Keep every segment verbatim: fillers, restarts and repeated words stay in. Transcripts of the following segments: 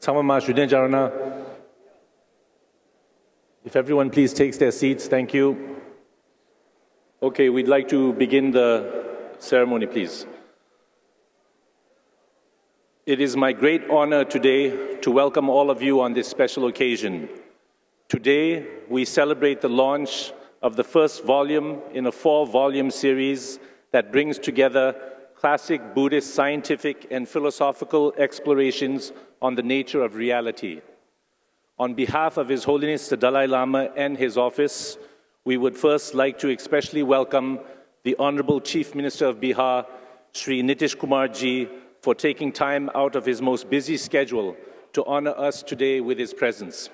ཚང་མ་མར་བཞུགས་གདན་འཇགས་རོགས་གནང་། If everyone please takes their seats, thank you. Okay, we'd like to begin the ceremony, please. It is my great honor today to welcome all of you on this special occasion. Today, we celebrate the launch of the first volume in a four volume series that brings together classic Buddhist scientific and philosophical explorations on the nature of reality. On behalf of His Holiness the Dalai Lama and his office, we would first like to especially welcome the Honorable Chief Minister of Bihar, Shri Nitish Kumar ji, for taking time out of his most busy schedule to honor us today with his presence.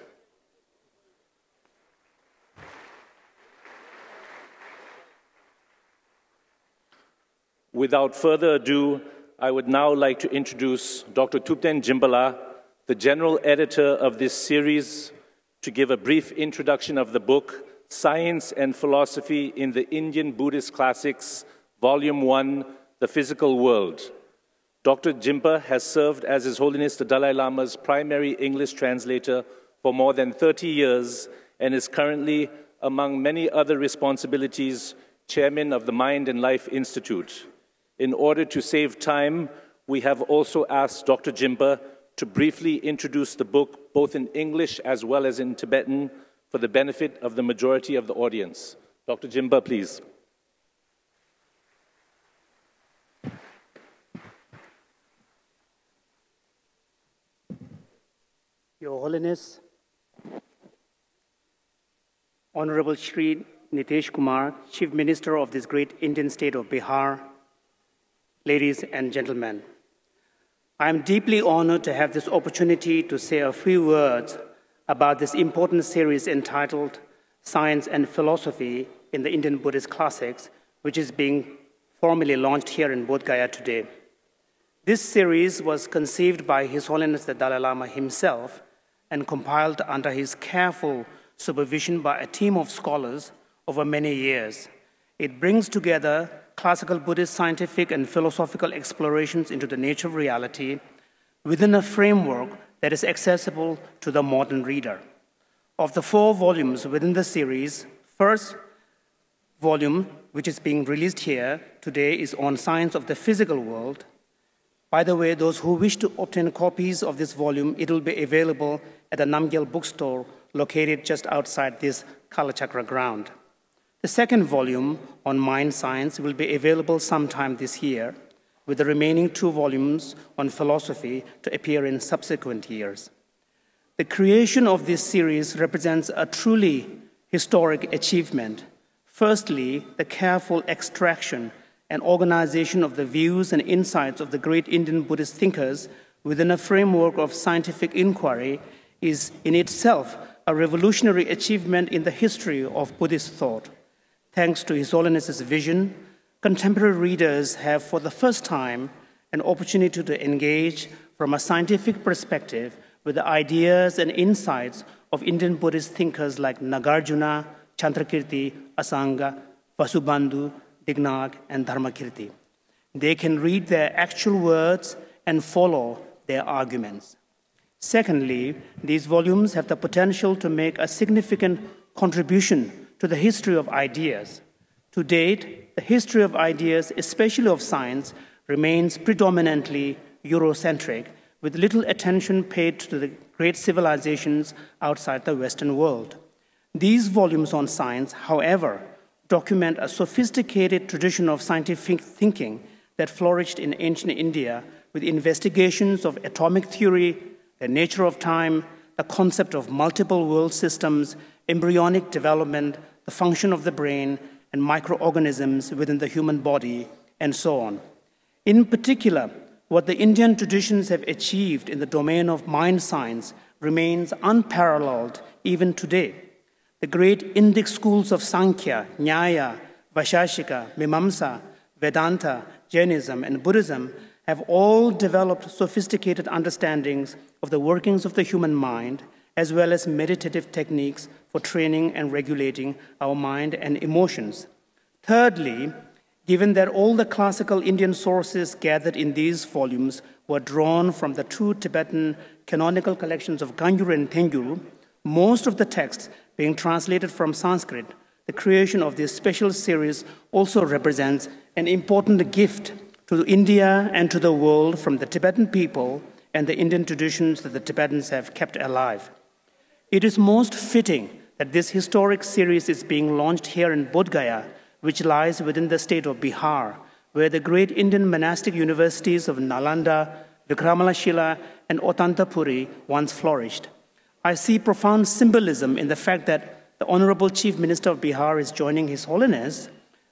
Without further ado, I would now like to introduce Doctor Thupten Jinpala, the general editor of this series, to give a brief introduction of the book, Science and Philosophy in the Indian Buddhist Classics, Volume one, The Physical World. Doctor Jinpa has served as His Holiness the Dalai Lama's primary English translator for more than thirty years and is currently, among many other responsibilities, chairman of the Mind and Life Institute. In order to save time, we have also asked Doctor Jinpa to briefly introduce the book, both in English as well as in Tibetan, for the benefit of the majority of the audience. Doctor Jinpa, please. Your Holiness, Honorable Shri Nitish Kumar, Chief Minister of this great Indian state of Bihar, ladies and gentlemen, I am deeply honored to have this opportunity to say a few words about this important series entitled Science and Philosophy in the Indian Buddhist Classics, which is being formally launched here in Bodh Gaya today. This series was conceived by His Holiness the Dalai Lama himself and compiled under his careful supervision by a team of scholars over many years. It brings together classical Buddhist scientific and philosophical explorations into the nature of reality within a framework that is accessible to the modern reader. Of the four volumes within the series, first volume, which is being released here today, is on science of the physical world. By the way, those who wish to obtain copies of this volume, it will be available at the Namgyal bookstore located just outside this Kalachakra ground. The second volume on mind science will be available sometime this year, with the remaining two volumes on philosophy to appear in subsequent years. The creation of this series represents a truly historic achievement. Firstly, the careful extraction and organization of the views and insights of the great Indian Buddhist thinkers within a framework of scientific inquiry is in itself a revolutionary achievement in the history of Buddhist thought. Thanks to His Holiness's vision, contemporary readers have, for the first time, an opportunity to engage from a scientific perspective with the ideas and insights of Indian Buddhist thinkers like Nagarjuna, Chandrakirti, Asanga, Vasubandhu, Dignac, and Dharmakirti. They can read their actual words and follow their arguments. Secondly, these volumes have the potential to make a significant contribution to the history of ideas. To date, the history of ideas, especially of science, remains predominantly Eurocentric, with little attention paid to the great civilizations outside the Western world. These volumes on science, however, document a sophisticated tradition of scientific thinking that flourished in ancient India, with investigations of atomic theory, the nature of time, the concept of multiple world systems, embryonic development, the function of the brain, and microorganisms within the human body, and so on. In particular, what the Indian traditions have achieved in the domain of mind science remains unparalleled even today. The great Indic schools of Sankhya, Nyaya, Vaisheshika, Mimamsa, Vedanta, Jainism, and Buddhism have all developed sophisticated understandings of the workings of the human mind, as well as meditative techniques for training and regulating our mind and emotions. Thirdly, given that all the classical Indian sources gathered in these volumes were drawn from the two Tibetan canonical collections of Gangyur and Tengyur, most of the texts being translated from Sanskrit. The creation of this special series also represents an important gift to India and to the world from the Tibetan people and the Indian traditions that the Tibetans have kept alive. It is most fitting that this historic series is being launched here in Bodh Gaya, which lies within the state of Bihar, where the great Indian monastic universities of Nalanda, Vikramalashila, and Otantapuri once flourished. I see profound symbolism in the fact that the Honorable Chief Minister of Bihar is joining His Holiness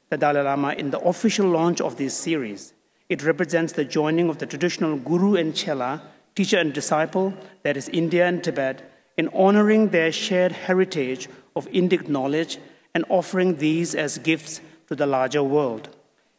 the Dalai Lama in the official launch of this series. It represents the joining of the traditional guru and chela, teacher and disciple, that is India and Tibet, in honoring their shared heritage of Indic knowledge and offering these as gifts to the larger world.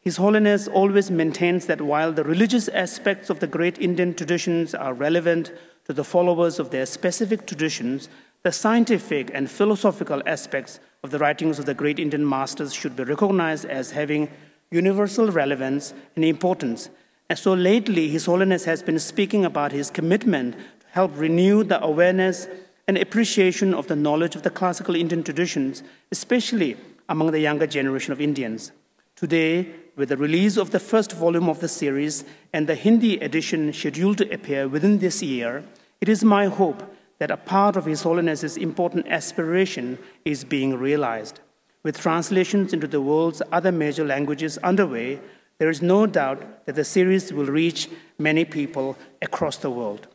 His Holiness always maintains that while the religious aspects of the great Indian traditions are relevant to the followers of their specific traditions, the scientific and philosophical aspects of the writings of the great Indian masters should be recognized as having universal relevance and importance. And so lately, His Holiness has been speaking about his commitment to help renew the awareness and appreciation of the knowledge of the classical Indian traditions, especially among the younger generation of Indians. Today, with the release of the first volume of the series and the Hindi edition scheduled to appear within this year, it is my hope that a part of His Holiness's important aspiration is being realized. With translations into the world's other major languages underway, there is no doubt that the series will reach many people across the world.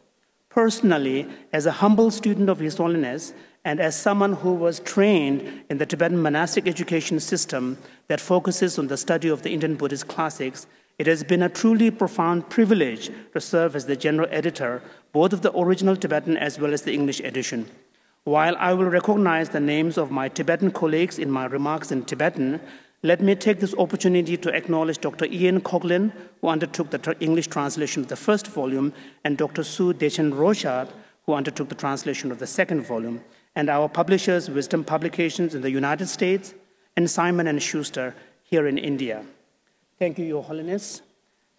Personally, as a humble student of His Holiness and as someone who was trained in the Tibetan monastic education system that focuses on the study of the Indian Buddhist classics, it has been a truly profound privilege to serve as the general editor both of the original Tibetan as well as the English edition. While I will recognize the names of my Tibetan colleagues in my remarks in Tibetan, let me take this opportunity to acknowledge Doctor Ian Coughlin, who undertook the tr- English translation of the first volume, and Doctor Sue Dechen Rochard, who undertook the translation of the second volume, and our publishers, Wisdom Publications in the United States and Simon and Schuster here in India. Thank you, Your Holiness,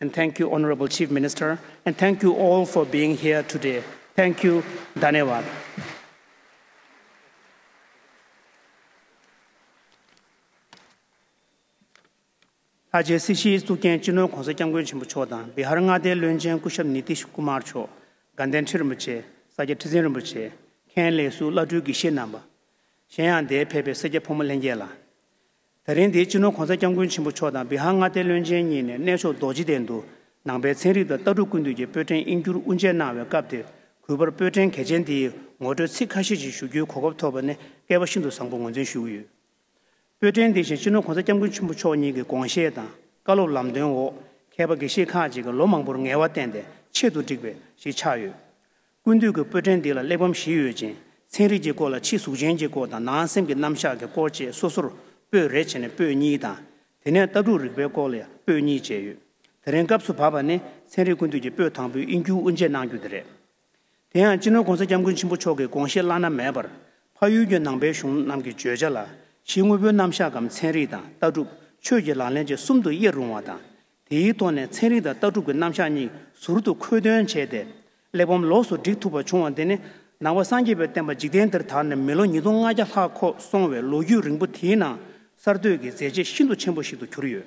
and thank you, Honorable Chief Minister, and thank you all for being here today. Thank you. धन्यवाद. ད་རྗེས་སྲིད་སྤྱིའི་གཙུག་རྒྱན་སྤྱི་ནོར་༸གོང་ས་༸སྐྱབས་མགོན་ཆེན་པོ་མཆོག་དང་། བི་ཧར་མངའ་སྡེའི་བློན་ཆེན་སྐུ་ཞབས་ནི་ཏིཤ་ཀུ་མར་མཆོག་དགའ་ལྡན་ཁྲི་རིན་པོ་ཆེ། ས་སྐྱ་ཁྲི་འཛིན་རིན་པོ་ཆེ། མཁན་ལས་ཟུར་བླ་སྤྲུལ་དགེ་བཤེས་རྣམ་པ། གཞན་ཡང་འདིར་ཕེབས་པའི་སེར་སྐྱ་ཕོ་མོ་ལྷན་རྒྱས་ལ། ད་རིང་འདིར་སྤྱི་ནོར་༸གོང་ས་༸སྐྱབས་མགོན་ཆེན་པོ་མཆོག་དང་བི་ཧར་མངའ་སྡེའི་བློན་ཆེན་གཉིས་ནས་གནས་མཆོག་རྡོ་རྗེ་གདན་དུ་ནང་པའི་ཚན་རིག་དང་ལྟ་གྲུབ་ཀུན་བཏུས་ཀྱི་པོད་ཕྲན་དབྱིན་སྒྱུར་དབུ་འབྱེད་གནང་བའི་སྐབས་དེར། གུས་པར་པོད་ཕྲན་གལ་ཆེན་འདིའི་ངོ་སྤྲོད་ཚིག་ཁ་ཤས་ཤིག་ཞུ་རྒྱུའི་གོ་སྐབས་ཐོབ་པ་ནི་སྐལ་པ་ཤིན་ཏུ་བཟང་པོ་ངོས་འཛིན་ཞུ་གི་ཡོད། པོད་ཕྲན་འདི་བཞིན་སྤྱི་ནོར་༸གོང་ས་༸སྐྱབས་མགོན་ཆེན་པོ་མཆོག་ཉིད་ཀྱི་དགོངས་བཞེད་དང་བཀའ་སློབ་ལམ་སྟོན་འོག་མཁས་པ་དགེ་བཤེས་ཁག་ཅིག་གིས་ལོ་མང་པོར་ངལ་བ་བསྟེན་ཏེ་ཆེད་དུ་བསྒྲིགས་པ་ཞིག་ཆགས་ཡོད། ཀུན་བཏུས་ཀྱི་པོད་ཕྲན་འདི་ལ་གླེགས་བམ་བཞི་ཡོད་ཅིང་། ཚན་རིག་གི་སྐོར་ལ་ཕྱི་གཟུགས་ཅན་གྱི་སྐོར་དང་ནང་སེམས་ཀྱི་རྣམ་གཞག་གི་སྐོར་བཅས་སོ་སོར་པོད་རེ་བྱས་ནས་པོད་གཉིས་དང་། དེ་ནས་ལྟ་གྲུབ་རིག་པའི་སྐོར་ལ་ཡང་པོད་གཉིས་བྱས་ཡོད། དེ་རིང་སྐབས་སུ་བབས་པ་ནི་ཚན་རིག་ཀུན་བཏུས་ཀྱི་པོད་དང་པོའི་དབྱིན་སྒྱུར་དབུ་འབྱེད་གནང་རྒྱུ་དེ་རེད། དེ་ཡང་སྤྱི་ནོར་༸གོང་ས་༸སྐྱབས་མགོན་ཆེན་པོ་མཆོག་གི་དགོངས་བཞེད་བླ་ན་མེད་པར། འཕགས་ཡུལ་གྱི་ནང་པའི་གཞུང་རྣམས་ཀྱི་བརྗོད་བྱ་ལ་ཕྱིའི་དངོས་པོའི་རྣམ་གཞག་གམ་ཚན་རིག་དང་ལྟ་གྲུབ། ཆོས་ཀྱི་ལག་ལེན་བཅས་གསུམ་དུ་དབྱེ་རུང་བ་དང་། དེའི་ཐོག་ནས་ཚན་རིག་དང་ལྟ་གྲུབ་ཀྱི་རྣམ་གཞག་གཉིས་ཟུར་དུ་ཁོལ་འདོན་བྱས་ཏེ། གླེགས་བམ་ལོགས་སུ་བསྒྲིགས་ཐུབ་པ་བྱུང་བ་འདི་ནི། ནང་པ་སངས་རྒྱས་པའི་བསྟན་པ་འཇིག་རྟེན་འདིར་དར་ནས་མི་ལོ་ཉིས་སྟོང་ལྔ་བརྒྱ་ལྷག་འཁོར་སོང་བའི་ལོ་རྒྱུས་རིང་པོ་དེའི་ནང་གསར་གཏོད་ཀྱི་མཛད་རྗེས་ཤིན་ཏུ་ཆེན་པོ་ཞིག་ཏུ་གྱུར་ཡོད།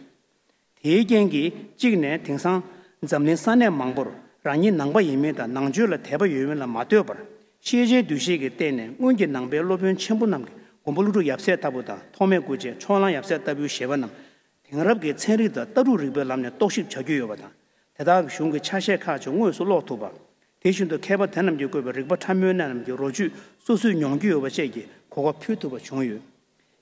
དེའི་རྐྱེན་གྱིས་གཅིག་ནས་དེང་སང་འཛམ་གླིང་ས་གནས་མང་པོར་རང་ཉིད་ནང་པ་ཡིན་མིན་དང་ནང་ཆོས་ལ་དད་པ་ཡོད་མིན་ལ་མ་ལྟོས་པར། ཤེས་བྱའི་འདུ་ཤེས་ཀྱི་སྟེང་ནས་སྔོན་གྱི་ནང་པའི་སློབ་དཔོན་ཆེན་པོ་རྣམས་ཀྱི་མགོན་པོ་ཀླུ་སྒྲུབ་ཡབ་སྲས་ལྟ་བུ་དང་ཐོགས་མེད་སྐུ་མཆེད་ཕྱོགས་གླང་ཡབ་སྲས་ལྟ་བུའི་བཞེད་པ་རྣམས་དེང་རབས་ཀྱི་ཚན་རིག་དང་ལྟ་གྲུབ་རིག་པའི་ལམ་ནས་རྟོག་ཞིབ་བྱ་རྒྱུ་ཡོད་པ་དང་། དེ་དག་གི་གཞུང་གི་ཆ་ཤས་ཁག་ཅིག་དངོས་སུ་ཀློག་ཐུབ་པ། དེ་བཞིན་དུ་མཁས་པ་དེ་རྣམས་ཀྱིས་བཀོད་པའི་རིག་པ་ཕྲ་མོའི་གནད་རྣམས་ཀྱི་རོ་བཅུད་སོ་སོས་མྱོང་རྒྱུ་ཡོད་པ་བཅས་ཀྱི་གོ་སྐབས་ཕུལ་ཐུབ་པ་བྱུང་ཡོད།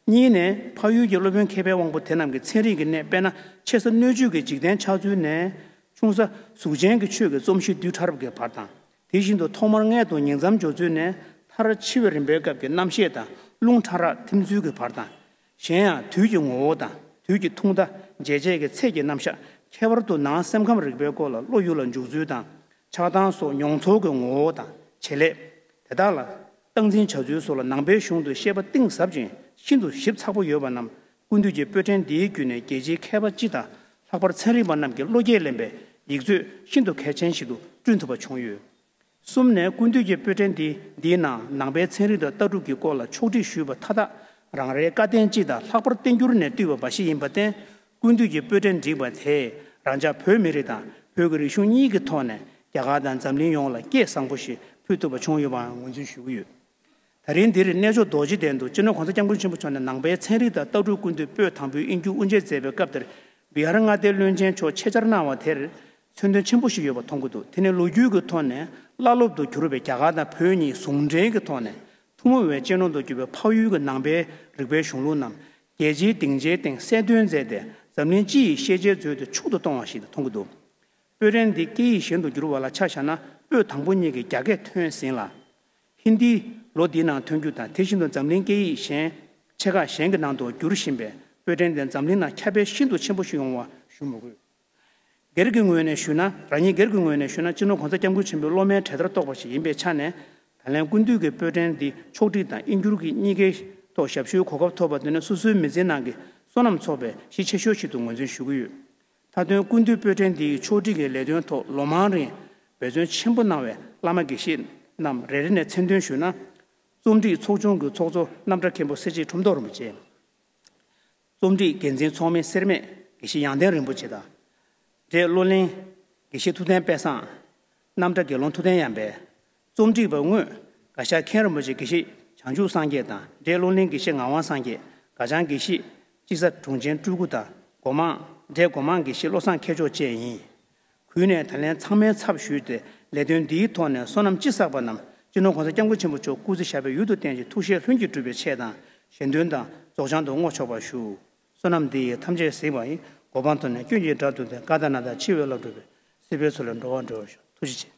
གཉིས་ནས། འཕགས་ཡུལ་གྱི་སློབ་དཔོན་མཁས་པའི་དབང་པོ་དེ་རྣམས་ཀྱིས་ཚན་རིག་གི་གནས་དཔེར་ན་ཆེ་ས་སྣོད་བཅུད་ཀྱི་འཇིག་རྟེན་ཆགས་ཚུལ་ནས། ཆུང་ས་གཟུགས་ཅན་གྱི་ཆོས་ཀྱི་རྩོམ་གཞི་རྡུལ་ཕྲ་རབ་ཀྱི་བར་དང་། དེ་བཞིན་དུ་ཐོག་མར་མངལ་དུ་ཉིང་མཚམས་སྦྱོར་ཚུལ་ནས་མཐར་འཆི་བའི་རིམ་པའི་སྐབས་ཀྱི་རྣམ་ཤེས་དང་རླུང་ཕྲ་རགས་ཐིམ་ཚུལ་གྱི་བར་དང་། གཞན་ཡང་དུས་ཀྱི་ངོ་བོ་དང་དུས་ཀྱི་ཐུང་མཐའ། འབྱེད་བྱེད་ཀྱི་ཚད་ཀྱི་རྣམ་གཞག་ཁྱད་པར་དུ་ནང་སེམས་ཁམས་རིག་པའི་སྐོར་ལ་བློ་ཡུལ་ལ་འཇུག་ཚུལ་དང་། ཆགས་སྡང་སོགས་མྱོང་ཚོར་གྱི་ངོ་བོ་དང་བྱེད་ལས། དེ་དག་ལ་སྟངས་འཛིན་བྱ་ཚུལ་སོགས་ལ་ནང་པའི་གཞུང་དུ་བཤད་པ་གཏིང་ཟབ་ཅིང་ཤིན་ཏུ་ཞིབ་ཚགས་པོ་ཡོད་པ་རྣམས་ཀུན་བཏུས་ཀྱི་པོད་ཕྲན་འདིའི་བརྒྱུད་ནས་རྒྱལ་སྤྱིའི་མཁས་པ་སྤྱི་དང་ལྷག་པར་ཚན་རིག་པ་རྣམས་ཀྱིས་བློ་སྐྱེད་ལེན་པའི་ ཡིག་མཛོད་ཤིན་ཏུ་གལ་ཆེན་ཞིག་ཏུ་བསྐྲུན་ཐུབ་པ་བྱུང་ཡོད། གསུམ་ནས་ཀུན་བཏུས་ཀྱི་པོད་ཕྲེང་འདི་འདིའི་ནང་ནང་པའི་ཚན་རིག་དང་ལྟ་གྲུབ་ཀྱི་སྐོར་ལ་ཕྱོགས་སྒྲིག་ཞུས་པ་མཐའ་དག་རང་རེའི་བཀའ་བསྟན་སྤྱི་དང་ལྷག་པར་བསྟན་འགྱུར་ནས་བཏུས་པ་འབའ་ཞིག་ཡིན་པར་བརྟེན། ཀུན་བཏུས་ཀྱི་པོད་ཕྲེང་བསྒྲིགས་པ་དེས་རང་ཅག་བོད་མི་རིགས་དང་བོད་ཀྱི་རིག་གཞུང་གཉིས་ཀྱི་ཐོག་ནས་རྒྱ་གར་དང་འཛམ་གླིང་ཡོངས་ལ་སྐྱེས་བཟང་པོ་ཞིག་ཕུལ་ཐུབ་པ་བྱུང་ཡོད་པའང་ངོས་འཛིན་ཞུ་གི་ཡོད། ད་རིང་འདིར་གནས་མཆོག་རྡོ་རྗེ་གདན་དུ་སྤྱི་ནོར་༸གོང་ས་༸སྐྱབས་མགོན་ཆེན་པོ་མཆོག་ནས་ནང་པའི་ཚན་རིག་དང་ལྟ་གྲུབ་ཀུན་བཏུས་པོད་དང་པོའི་དབྱིན་སྐུར་དབུ་འབྱེད་མཛད་པའི་སྐབས་དེར་བི་ཧར་མངའ་སྡེའི་བློན་ཆེན་མཆོག་ཆེད་བཅར་གནང་བ་དེར་མཚོན་དོན་ཆེན་པོ་ཞིག་ཡོད་པ་མཐོང་གི་འདུག་དེ་ནི་ལོ་རྒྱུས་ཀྱི་ཐོག་ནས་བླ་སློབ་ཏུ་གྱུར་པའི་རྒྱ་གར་དང་བོད་གཉིས་ཟུང་འབྲེལ་གྱི་ཐོག་ནས་ཐུན་མོང་བའི་གཅེས་ནོར་དུ་གྱུར་པའི་འཕགས་ཡུལ་གྱི་ནང་པའི་རིག་པའི་གཞུང་ལུགས་རྣམས་རྒྱལ་སྤྱིའི་སྡིངས་ཆའི་སྟེང་གསལ་སྟོན་མཛད་དེ་འཛམ་གླིང་སྤྱི་ཡི་ཤེས་བྱའི་མཛོད་དུ་མཆོག་ཏུ་གཏོང་བ་ཞིག་ཏུ་མཐོང་གི་འདུག་པོད་ཕྲེང་འདི་སྐད་ཡིག་གཞན་དུ་བསྒྱུར་བ་ལ་ཆ་བཞག་ན་པོད་དང་པོ་གཉིས་ཀྱི་རྒྱ་སྐད་ཐོན་ཟིན་ལ། ཧིན་དི་ལོ་འདིའི་ནང་ཐོན་རྒྱུ་དང་དེ་བཞིན་དུ་འཛམ་གླིང་སྐད་ཡིག་གཞན་ཆེ་ཁག་གཞན་གྱི་ནང་དུ་བསྒྱུར་བཞིན་པས་པོད་ཕྲེང་འདི་འཛམ་གླིང་ནང་ཁྱབ་སྤེལ་ཤིན་ཏུ་ཆེན་པོ་ཞིག་ཡོང་བ་ཞུ་མི་དགོས། སྒེར་གྱི་ངོས་ནས་ཞུས་ན་རང་ཉིད་སྒེར་གྱི་ངོས་ནས་ཞུས་ན་སྤྱི་ནོར་༸གོང་ས་༸སྐྱབས་མགོན་ཆེན་པོའི་སློབ་མའི་གྲལ་མཐར་གཏོགས་པ་ཞིག་ཡིན་པའི་ཆ་ནས་ད་ལན་ཀུན་བཏུས་ཀྱི་པོད་ཕྲེང་འདི་ཕྱོགས་སྒྲིག་དང་དབྱིན་སྒྱུར་གྱི་གཉིས་ཀའི་ཐོག་ཞབས་ཞུའི་གོ་སྐབས་ཐོབ་པ་དེ་ནི་སོ་སོའི་མི་ཚེའི་ནང་གི་བསོད་ནམས་ཚོགས་པའི་གཞི་ཆེ་ཤོས་ཤིག་ཏུ་ངོས་འཛིན་ཞུ་གི་ཡོད། མཐའ་དོན་ཀུན་བཏུས་པོད་ཕྲེང་འདིའི་ཕྱོགས་སྒྲིག་གི་ལས་དོན་ཐོག་ལོ་མང་རིང་འབད་བརྩོན་ཆེན་པོ་གནང་བའི་བླ་མ་དགེ་བཤེས་རྣམས་རེ་རེ་ནས་མཚན་འདོན་ཞུས་ན། རྩོམ་སྒྲིག་ཚོགས་ཆུང་གི་ཚོགས་གཙོ་རྣམ་གྲྭ་མཁན་པོ་སེར་བྱེས་ཁྲོམ་ཐོག་རིན་པོ་ཆེ། རྩོམ་སྒྲིག་འགན་འཛིན་ཚོགས་མི་སེར་སྨད་དགེ་བཤེས་ཡང་སྟེང་རིན་པོ་ཆེ་དང་། འབྲེལ་བློ་གླེང་དགེ་བཤེས་ཐུབ་བསྟན་དཔལ་བཟང་། རྣམ་གྲྭ་དགེ་སློང་ཐུབ་བསྟན་ཡར་འཕེལ། རྩོམ་སྒྲིག་པ་དངོས་དགའ་ཤར་མཁན་རིན་པོ་ཆེ་དགེ་བཤེས་བྱང་ཆུབ་སངས་རྒྱས་དང་འབྲེལ་བློ་གླེང་དགེ་བཤེས་ངག་དབང་སངས་རྒྱས། དགའ་བྱང་དགེ་བཤེས་དཔྱིད་གསར་དྲུང་ཆེན་སྤྲུལ་སྐུ་དང་སྒོ་མང་འབྲེལ་སྒོ་མང་དགེ་བཤེས་བློ་བཟང་མཁས་མཆོག་བཅས་ཡིན། གུས་ནས་ད་ལན་ཚང་མའི་ཚབ་ཞུས་ཏེ་ལས་དོན་འདིའི་ཐོག་ནས་བསོད་ནམས་ཅི་བསགས་པ་རྣམས་སྤྱི་ནོར་༸གོང་ས་༸སྐྱབས་མགོན་ཆེན་པོ་མཆོག་སྐུ་ཚེ་ཞབས་པད་ཡུན་དུ་བརྟན་ཅིང་ཐུགས་བཞེད་ལྷུན་གྱིས་འགྲུབ་པའི་ཆེད་དང་གཞན་དོན་དང་རྫོགས་བྱང་དུ་བསྔོ་ཆོག་པར་ཞུ། བསོད་ནམས་འདི་ཡིས་ཐམས་ཅད་གཟིགས་པ་ཡི། གོ་འཕང་ཐོབ་ནས་སྐྱོན་གྱི་དགྲ་བཏུལ་ཏེ། ཀ་དག་ན་དང་འཆི་བའི་རླབས་འཁྲུགས་པའི། སྲིད་པའི་མཚོ་ལས་འགྲོ་བ་སྒྲོལ་བར་ཤོག་ཐུགས་རྗེ་ཆེ།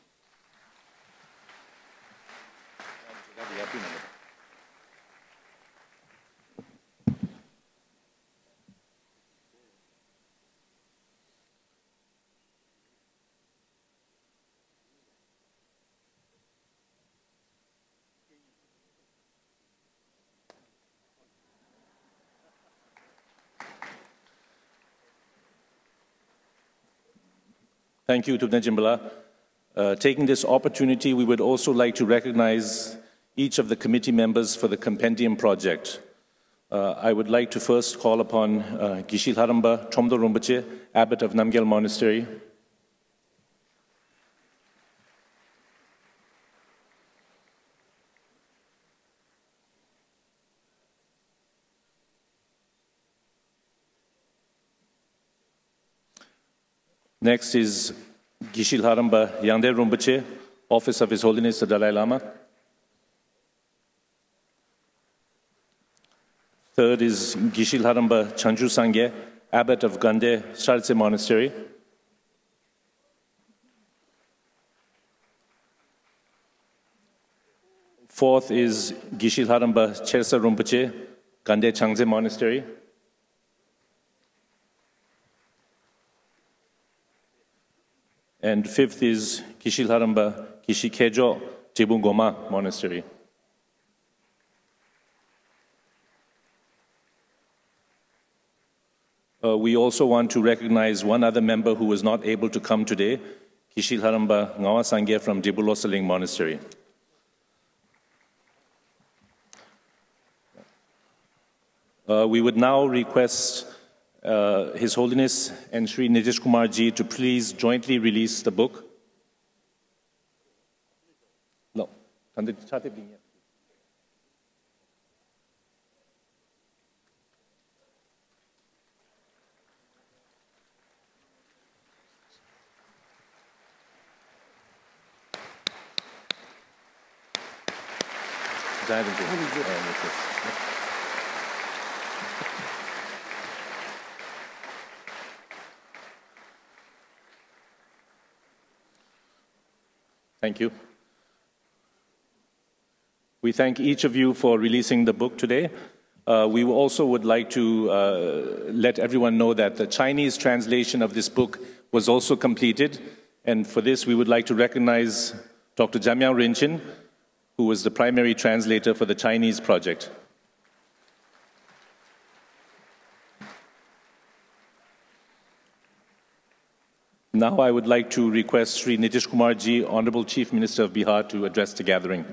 Thank you, Thubten Jhimbala. Uh, taking this opportunity, we would also like to recognize each of the committee members for the compendium project. Uh, I would like to first call upon uh, Geshe Lharampa Tromdo Rinpoche, Abbot of Namgyal Monastery. Next is Geshe Lharampa Yangde Rinpoche, Office of His Holiness the Dalai Lama. Third is Geshe Lharampa Changchu Sangye, Abbot of Gande Shartse Monastery. Fourth is Geshe Lharampa Chersa Rinpoche, Gande Changtse Monastery. And fifth is Geshe Lharampa Geshe Khejo, Debu Goma Monastery. Uh, we also want to recognize one other member who was not able to come today, Geshe Lharampa Ngawa Sangye from Debu Losaling Monastery. Uh, we would now requst uh, His Holiness and Sri Nitish Kumar ji to please jointly release the book. No. Thank you. We thank each of you for releasing the book today. Uh, we also would like to uh, let everyone know that the Chinese translation of this book was also completed. And for this, we would like to recognize Doctor Jamyang Rinchen, who was the primary translator for the Chinese project. Now I would like to request Shri Nitish Kumar ji, Honorable Chief Minister of Bihar, to address the gathering.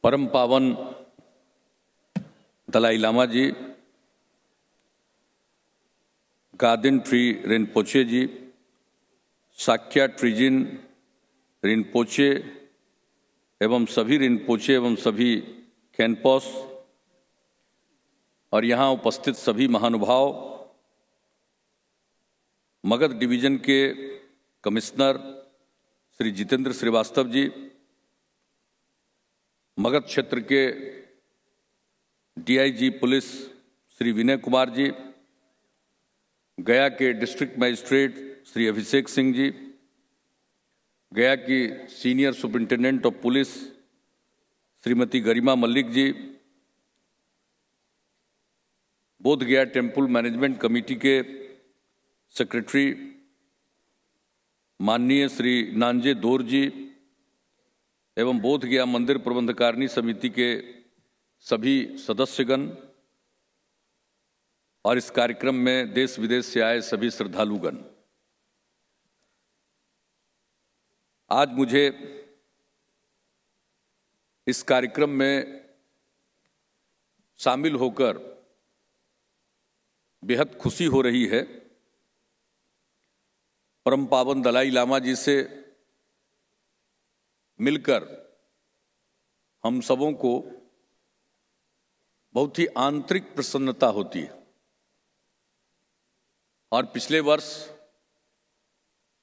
परम पावन दलाई लामा जी, गादिन ट्री रिनपोचे जी, साक्या ट्रीजिन रिनपोचे एवं सभी रिनपोचे एवं सभी खेनपोस और यहाँ उपस्थित सभी महानुभाव, मगध डिवीजन के कमिश्नर श्री जितेंद्र श्रीवास्तव जी, मगध क्षेत्र के डीआईजी पुलिस श्री विनय कुमार जी, गया के डिस्ट्रिक्ट मजिस्ट्रेट श्री अभिषेक सिंह जी, गया की senior superintendent of police Shrimati Garima Malik ji, Bodhgaya temple management committee के सेक्रेटरी माननीय श्री नांजे दोर जी एवं बोधगया मंदिर प्रबंधकारिणी समिति के सभी सदस्यगण और इस कार्यक्रम में देश विदेश से आए सभी श्रद्धालुगण, आज मुझे इस कार्यक्रम में शामिल होकर बेहद खुशी हो रही है। परम पावन दलाई लामा जी से मिलकर हम सबों को बहुत ही आंतरिक प्रसन्नता होती है। और पिछले वर्ष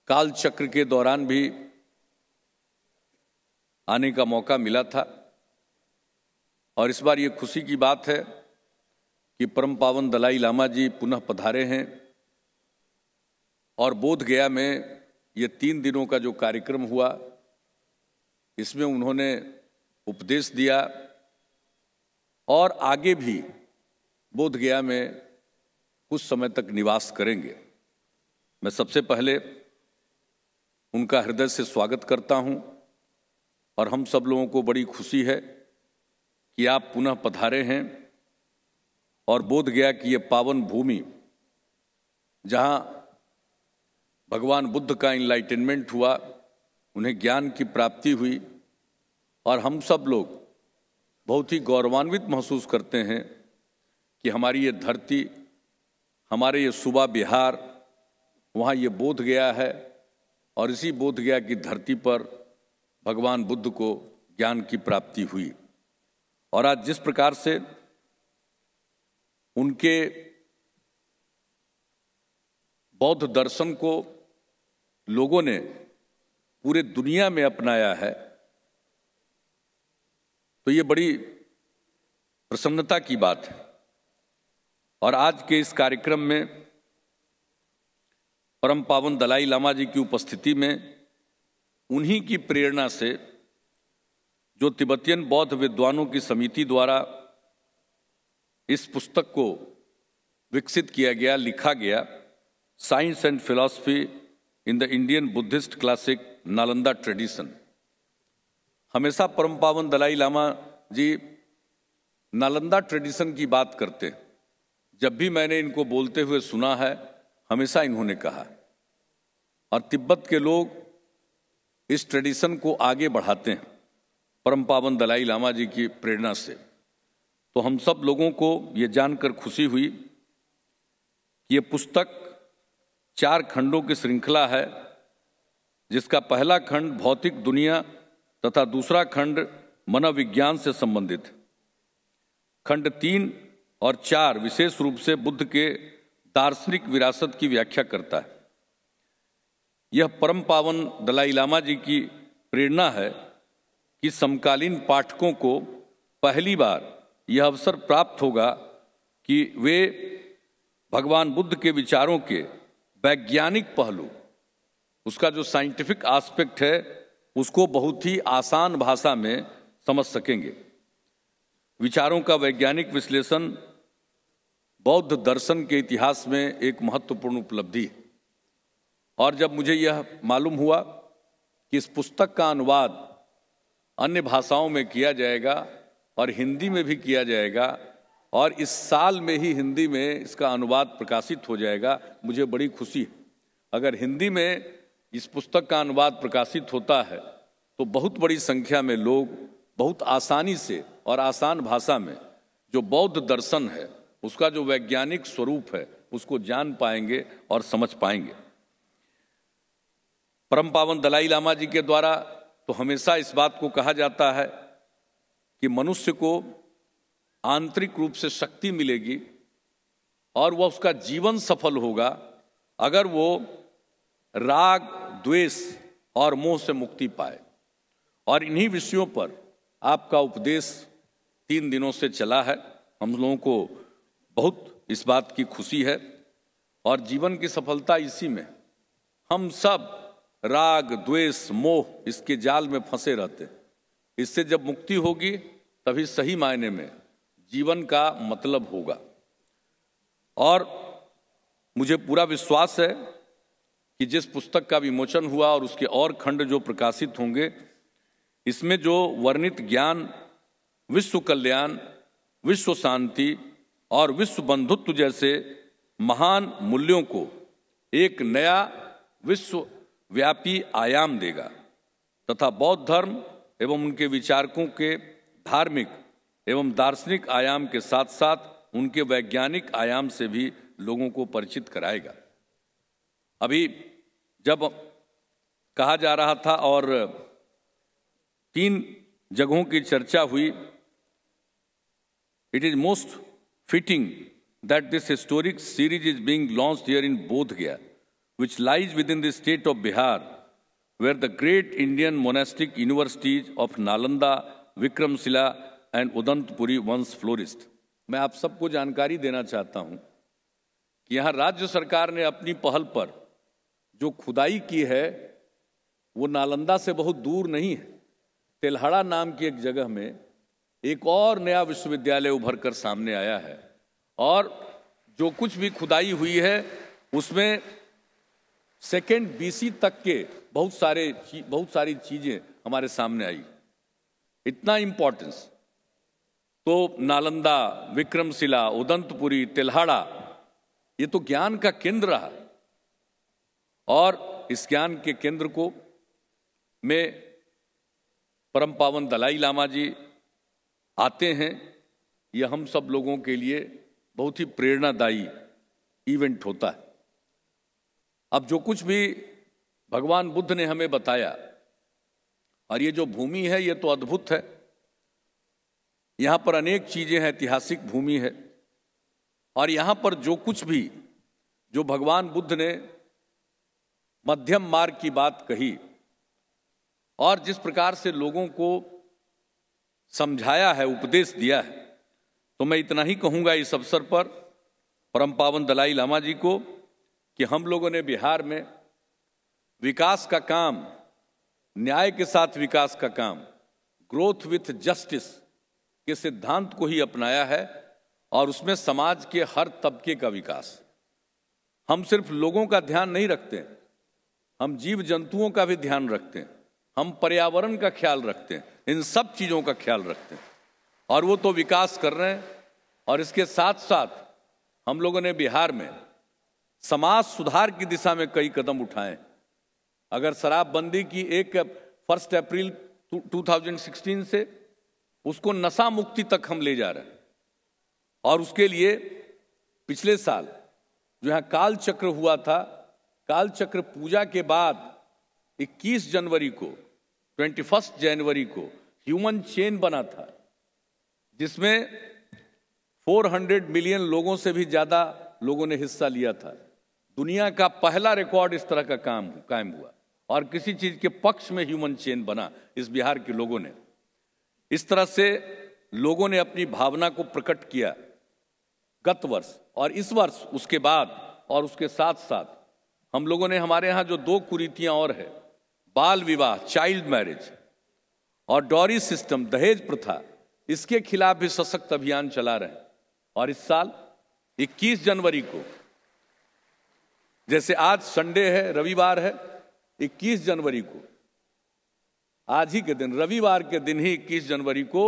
कालचक्र के दौरान भी आने का मौका मिला था और इस बार ये खुशी की बात है कि परम पावन दलाई लामा जी पुनः पधारे हैं और बोध गया में ये तीन दिनों का जो कार्यक्रम हुआ, इसमें उन्होंने उपदेश दिया और आगे भी बोध गया में कुछ समय तक निवास करेंगे। मैं सबसे पहले उनका हृदय से स्वागत करता हूं और हम सब लोगों को बड़ी खुशी है कि आप पुनः पधारे हैं और बोध गया की ये पावन भूमि, जहां भगवान बुद्ध का इनलाइटनमेंट हुआ, उन्हें ज्ञान की प्राप्ति हुई और हम सब लोग बहुत ही गौरवान्वित महसूस करते हैं कि हमारी ये धरती, हमारे ये सूबा बिहार, वहाँ ये बोध गया है और इसी बोध गया की धरती पर भगवान बुद्ध को ज्ञान की प्राप्ति हुई। और आज जिस प्रकार से उनके बौद्ध दर्शन को लोगों ने पूरे दुनिया में अपनाया है, तो ये बड़ी प्रसन्नता की बात है। और आज के इस कार्यक्रम में परम पावन दलाई लामा जी की उपस्थिति में उन्हीं की प्रेरणा से जो तिब्बतियन बौद्ध विद्वानों की समिति द्वारा इस पुस्तक को विकसित किया गया, लिखा गया, Science and Philosophy in the Indian Buddhist Classic Nalanda Tradition। हमेशा परम पावन दलाई लामा जी नालंदा ट्रेडिशन की बात करते हैं। जब भी मैंने इनको बोलते हुए सुना है, हमेशा इन्होंने कहा। और तिब्बत के लोग इस ट्रेडिशन को आगे बढ़ाते हैं परम पावन दलाई लामा जी की प्रेरणा से। तो हम सब लोगों को ये जानकर खुशी हुई कि ये पुस्तक चार खंडों की श्रृंखला है, जिसका पहला खंड भौतिक दुनिया तथा दूसरा खंड मनोविज्ञान से संबंधित है। खंड तीन और चार विशेष रूप से बुद्ध के दार्शनिक विरासत की व्याख्या करता है। यह परम पावन दलाई लामा जी की प्रेरणा है कि समकालीन पाठकों को पहली बार यह अवसर प्राप्त होगा कि वे भगवान बुद्ध के विचारों के वैज्ञानिक पहलू उसका जो साइंटिफिक एस्पेक्ट है, उसको बहुत ही आसान भाषा में समझ सकेंगे। विचारों का वैज्ञानिक विश्लेषण बौद्ध दर्शन के इतिहास में एक महत्वपूर्ण उपलब्धि है। और जब मुझे यह मालूम हुआ कि इस पुस्तक का अनुवाद अन्य भाषाओं में किया जाएगा और हिंदी में भी किया जाएगा, और इस साल में ही हिंदी में इसका अनुवाद प्रकाशित हो जाएगा, मुझे बड़ी खुशी है। अगर हिंदी में इस पुस्तक का अनुवाद प्रकाशित होता है, तो बहुत बड़ी संख्या में लोग बहुत आसानी से और आसान भाषा में जो बौद्ध दर्शन है, उसका जो वैज्ञानिक स्वरूप है, उसको जान पाएंगे और समझ पाएंगे। परम पावन दलाई लामा जी के द्वारा तो हमेशा इस बात को कहा जाता है कि मनुष्य को आंतरिक रूप से शक्ति मिलेगी और वह, उसका जीवन सफल होगा अगर वो राग, द्वेष और मोह से मुक्ति पाए। और इन्हीं विषयों पर आपका उपदेश तीन दिनों से चला है। हम लोगों को बहुत इस बात की खुशी है। और जीवन की सफलता इसी में। हम सब राग, द्वेष, मोह, इसके जाल में फंसे रहते हैं। इससे जब मुक्ति होगी, तभी सही मायने में जीवन का मतलब होगा। और मुझे पूरा विश्वास है कि जिस पुस्तक का विमोचन हुआ और उसके और खंड जो प्रकाशित होंगे, इसमें जो वर्णित ज्ञान, विश्व कल्याण, विश्व शांति और विश्व बंधुत्व जैसे महान मूल्यों को एक नया विश्वव्यापी आयाम देगा तथा बौद्ध धर्म एवं उनके विचारकों के धार्मिक एवं दार्शनिक आयाम के साथ-साथ उनके वैज्ञानिक आयाम से भी लोगों को परिचित कराएगा। अभी जब कहा जा रहा था और तीन जगहों की चर्चा हुई, it is most fitting that this historic series is being launched here in Bodh Gaya, which lies within the state of Bihar, where the great Indian monastic universities of Nalanda, Vikramshila and Udantapuri once flourished. मैं आप सबको जानकारी देना चाहता हूं कि यहां राज्य सरकार ने अपनी पहल पर जो खुदाई की है, वो नालंदा से बहुत दूर नहीं है। तेल्हाड़ा नाम की एक जगह में एक और नया विश्वविद्यालय उभर कर सामने आया है और जो कुछ भी खुदाई हुई है, उसमें सेकेंड बीसी तक के बहुत सारे ची-, बहुत सारी चीजें हमारे सामने आई। इतना इंपॉर्टेंस। तो नालंदा, विक्रमशिला, उदंतपुरी, तेल्हाड़ा, ये तो ज्ञान का केंद्र रहा। और इस ज्ञान के केंद्र को में परम पावन दलाई लामा जी आते हैं, यह हम सब लोगों के लिए बहुत ही प्रेरणादायी इवेंट होता है। अब जो कुछ भी भगवान बुद्ध ने हमें बताया, और ये जो भूमि है, ये तो अद्भुत है। यहाँ पर अनेक चीजें हैं, ऐतिहासिक भूमि है, और यहाँ पर जो कुछ भी, जो भगवान बुद्ध ने मध्यम मार्ग की बात कही और जिस प्रकार से लोगों को समझाया है, उपदेश दिया है, तो मैं इतना ही कहूँगा इस अवसर पर परम पावन दलाई लामा जी को कि हम लोगों ने बिहार में विकास का काम, न्याय के साथ विकास का काम, ग्रोथ विथ जस्टिस के सिद्धांत को ही अपनाया है और उसमें समाज के हर तबके का विकास। हम सिर्फ लोगों का ध्यान नहीं रखते, हम जीव जंतुओं का भी ध्यान रखते हैं, हम पर्यावरण का ख्याल रखते हैं, इन सब चीज़ों का ख्याल रखते हैं। और वो तो विकास कर रहे हैं, और इसके साथ साथ हम लोगों ने बिहार में समाज सुधार की दिशा में कई कदम उठाए। अगर शराबबंदी की एक first April two thousand sixteen से उसको नशा मुक्ति तक हम ले जा रहे हैं, और उसके लिए पिछले साल जो यहाँ काल चक्र हुआ था, काल चक्र पूजा के बाद इक्कीस जनवरी को, ट्वेंटी फर्स्ट जनवरी को ह्यूमन चेन बना था, जिसमें फ़ोर हंड्रेड मिलियन लोगों से भी ज्यादा लोगों ने हिस्सा लिया था। दुनिया का पहला रिकॉर्ड इस तरह का काम कायम हुआ और किसी चीज के पक्ष में ह्यूमन चेन बना इस बिहार के लोगों ने। इस तरह से लोगों ने अपनी भावना को प्रकट किया गत वर्ष, और इस वर्ष उसके बाद और उसके साथ साथ हम लोगों ने, हमारे यहाँ जो दो कुरीतियां और है, बाल विवाह, चाइल्ड मैरिज, और डाउरी सिस्टम, दहेज प्रथा, इसके खिलाफ भी सशक्त अभियान चला रहे हैं। और इस साल इक्कीस जनवरी को, जैसे आज संडे है, रविवार है, इक्कीस जनवरी को, आज ही के दिन, रविवार के दिन ही, इक्कीस जनवरी को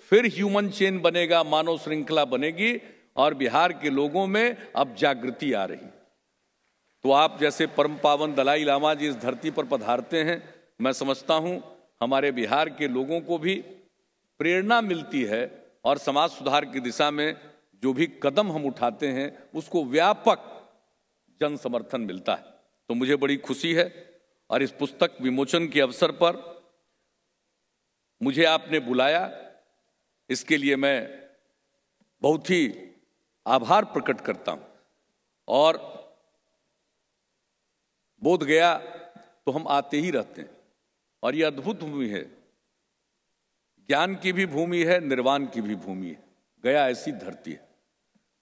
फिर ह्यूमन चेन बनेगा, मानव श्रृंखला बनेगी और बिहार के लोगों में अब जागृति आ रही। तो आप जैसे परम पावन दलाई लामा जी इस धरती पर पधारते हैं, मैं समझता हूं हमारे बिहार के लोगों को भी प्रेरणा मिलती है और समाज सुधार की दिशा में जो भी कदम हम उठाते हैं, उसको व्यापक जन समर्थन मिलता है। तो मुझे बड़ी खुशी है और इस पुस्तक विमोचन के अवसर पर मुझे आपने बुलाया, इसके लिए मैं बहुत ही आभार प्रकट करता हूं। और बोध गया तो हम आते ही रहते हैं, और ये अद्भुत भूमि है, ज्ञान की भी भूमि है, निर्वाण की भी भूमि है। गया ऐसी धरती है।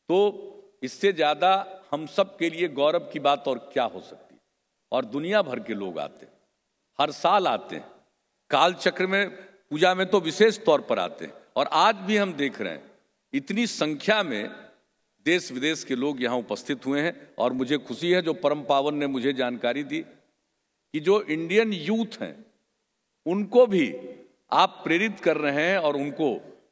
तो इससे ज्यादा हम सब के लिए गौरव की बात और क्या हो सकती है? और दुनिया भर के लोग आते हैं, हर साल आते हैं। काल चक्र में, पूजा में तो विशेष तौर पर आते हैं। और आज भी हम देख रहे हैं, इतनी संख्या में देश विदेश के लोग यहाँ उपस्थित हुए हैं। और मुझे खुशी है जो परम पावन ने मुझे जानकारी दी कि जो इंडियन यूथ हैं, उनको भी आप प्रेरित कर रहे हैं और उनको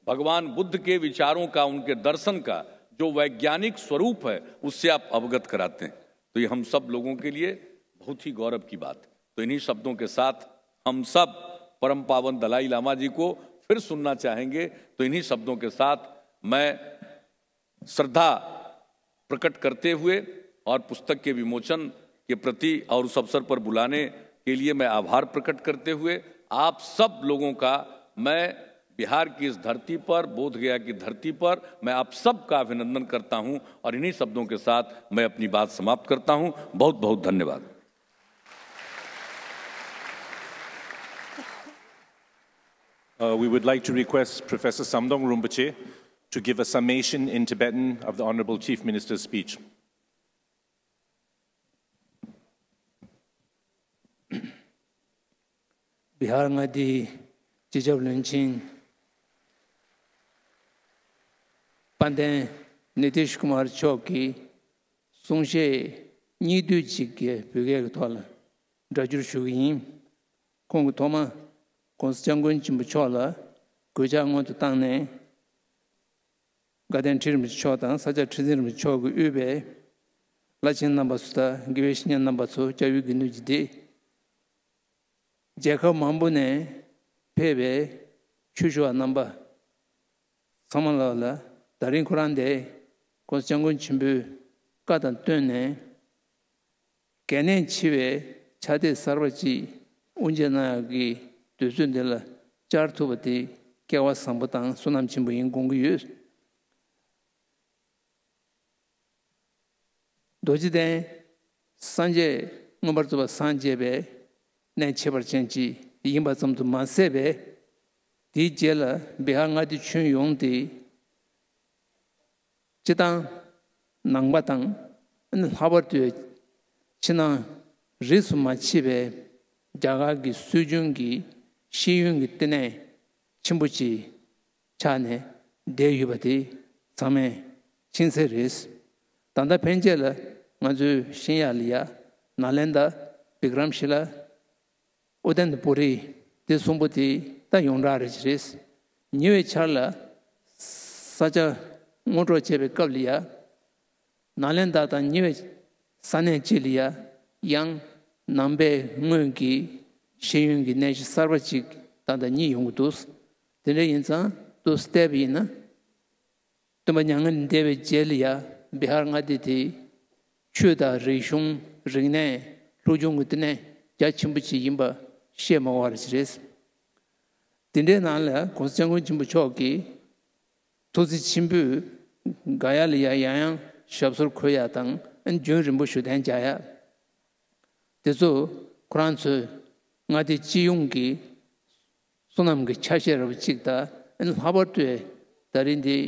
भगवान बुद्ध के विचारों का, उनके दर्शन का जो वैज्ञानिक स्वरूप है, उससे आप अवगत कराते हैं। तो ये हम सब लोगों के लिए बहुत ही गौरव की बात है। तो इन्हीं शब्दों के साथ हम सब परम पावन दलाई लामा जी को फिर सुनना चाहेंगे। तो इन्हीं शब्दों के साथ मैं श्रद्धा प्रकट करते हुए और पुस्तक के विमोचन के प्रति और उस अवसर पर बुलाने के लिए मैं आभार प्रकट करते हुए आप सब लोगों का, मैं बिहार की इस धरती पर, बोधगया की धरती पर, मैं आप सबका अभिनंदन करता हूं और इन्हीं शब्दों के साथ मैं अपनी बात समाप्त करता हूं। बहुत बहुत धन्यवाद। Uh, we would like to request Professor Samdong Rinpoche to give a summation in Tibetan of the Honorable Chief Minister's speech. བི་ཧར་མངའ་སྡེའི་སྤྱི་ཁྱབ་བློན་ཆེན་དཔལ་ལྡན་ནི་ཏིཤ་ཀུ་མར་མཆོག་གི་གསུང་བཤད་གཉིས་བསྡུས་གཅིག་གི་བོད་སྐད་ཀྱི་ཐོག་ལ་སྒྲ་སྒྱུར་ཞུ་གི་ཡིན། ཁོང་གིས་ཐོག་མར་༸གོང་ས་༸སྐྱབས་མགོན་ཆེན་པོ་མཆོག་ལ་གུས་ཕྱག་སྔོན་དུ་བཏང་ནས། དགའ་ལྡན་ཁྲི་རིན་པོ་ཆེ་མཆོག་དང་ས་སྐྱ་ཁྲི་འཛིན་རིན་པོ་ཆེ་མཆོག་གིས་དབུས་པའི་བླ་ཆེན་རྣམ་པ་ཚོ་དང་དགེ་བའི་བཤེས་གཉེན་རྣམ་པ་ཚོ་སྐྱབས་ཡུལ་དགེ་འདུན་གྱི་སྡེ། རྒྱལ་ཁབ་མང་པོ་ནས་ཕེབས་པའི་ཆོས་ཞུ་བ་རྣམ་པ་ཚང་མ་ལ་ལ་ད་རིང་ཁོ་རང་འདི་༸གོང་ས་༸སྐྱབས་མགོན་ཆེན་པོའི་བཀའ་དང་བསྟུན་ནས། གལ་གནད་ཆེ་བའི་ཕྱག་དེབ་གསར་པ་ཅིག་དབུ་འབྱེད་གནང་ཡག་གི་དུས་ཚོད་འདི་ལ་བཅར་ཐུབ་པ་དེ་སྐལ་བ་བཟང་པོ་དང་བསོད་ནམས་ཆེན་པོ་ཡིན་དགོངས་ཀྱི་ཡོད། རྡོ་རྗེ་གདན་སངས་རྒྱས་མངོན་པར་རྫོགས་པར་སངས་རྒྱས་པའི་གནས་ཁྱད་པར་ཅན་ཅིག་ཡིན་པ་ཙམ་དུ་མ་ཟད་པས། དེའི་རྗེས་ལ་བི་ཧར་མངའ་སྡེ་ཁྱོན་ཡོངས་དེ། སྤྱི་བཏང་ནང་པ་དང་ལྷག་པར་དུ་ཕྱི་ནང་རིས་སུ་མ་ཆད་པའི་རྒྱ་གར་གྱི་སྲོལ་རྒྱུན་གྱི་ཤེས་ཡོན་གྱི་བསྟི་གནས་ཆེན་པོ་ཅིག་ཆགས་ནས་བསྡད་ཡོད་པ་དེ་ཚང་མས་མཁྱེན་གསལ་རེད། ད་ལྟ་ཕན་ཆད་ལ་ང་ཚོའི་ཤེས་ཡག་ལ་ཡ་ནཱ་ལེནྡྲ་བི་ཀྲམ་ཤི་ལ། ཨུ་དན་པུ་རི་དེ་གསུམ་པོ་དེ་ད་ཡོངས་གྲགས་རེད་ཅི་རེད། ཉེ་བའི་ཆར་ལ་ས་ཆ་སྔོན་འགྲོ་བྱས་པའི་སྐབས་ལ་ཡ། ནཱ་ལེནྡྲ་དང་ཉེ་བའི་ས་གནས་གཅིག་ལ་ཡ་ཡང་ནང་པའི་སྔོན་གྱི་ཤེས་ཡོན་གྱི་གནས་གཞི་གསར་པ་ཅིག་ད་ལྟ་རྙེད་ཡོང་གི་འདུག་དེ་འདྲ་ཡིན་ཙང་དུ་བལྟས་པ་ཡིན་ན། སྟོན་པ་མྱ་ངན་འདས་པའི་རྗེས་ལ་ཡ་བི་ཧར་མངའ་སྡེ་དེ་ཆོས་དང་རིག་གཞུང་རིག་གནས་སློབ་སྦྱོང་གི་བསྟི་གནས་རྒྱ་ཆེན་པོ་ཅིག་ཡིན་པ་བཤད་མ་དགོས་པ་ཞིག་རེད། དེ་འདྲའི་ནང་ལ་༸གོང་ས་༸སྐྱབས་མགོན་ཆེན་པོ་མཆོག་གིས་ཐུགས་བརྩེ་ཆེན་པོས་ག་ཡ་ལ་ཡ་ཡང་ཡང་ཞབས་སོར་འཁོད་ཡ་དང་རྒྱུན་རིང་པོ་བཞུགས་གདན་འཇགས་ཡ། དེ་ཚོ་ཁོ་རང་ཚོའི་མངའ་སྡེ་སྤྱི་ཡོངས་ཀྱི་བསོད་ནམས་ཀྱི་ཆ་ཤས་རབ་ཅིག་དང་ལྷག་པར་དུ་ད་རིང་འདི་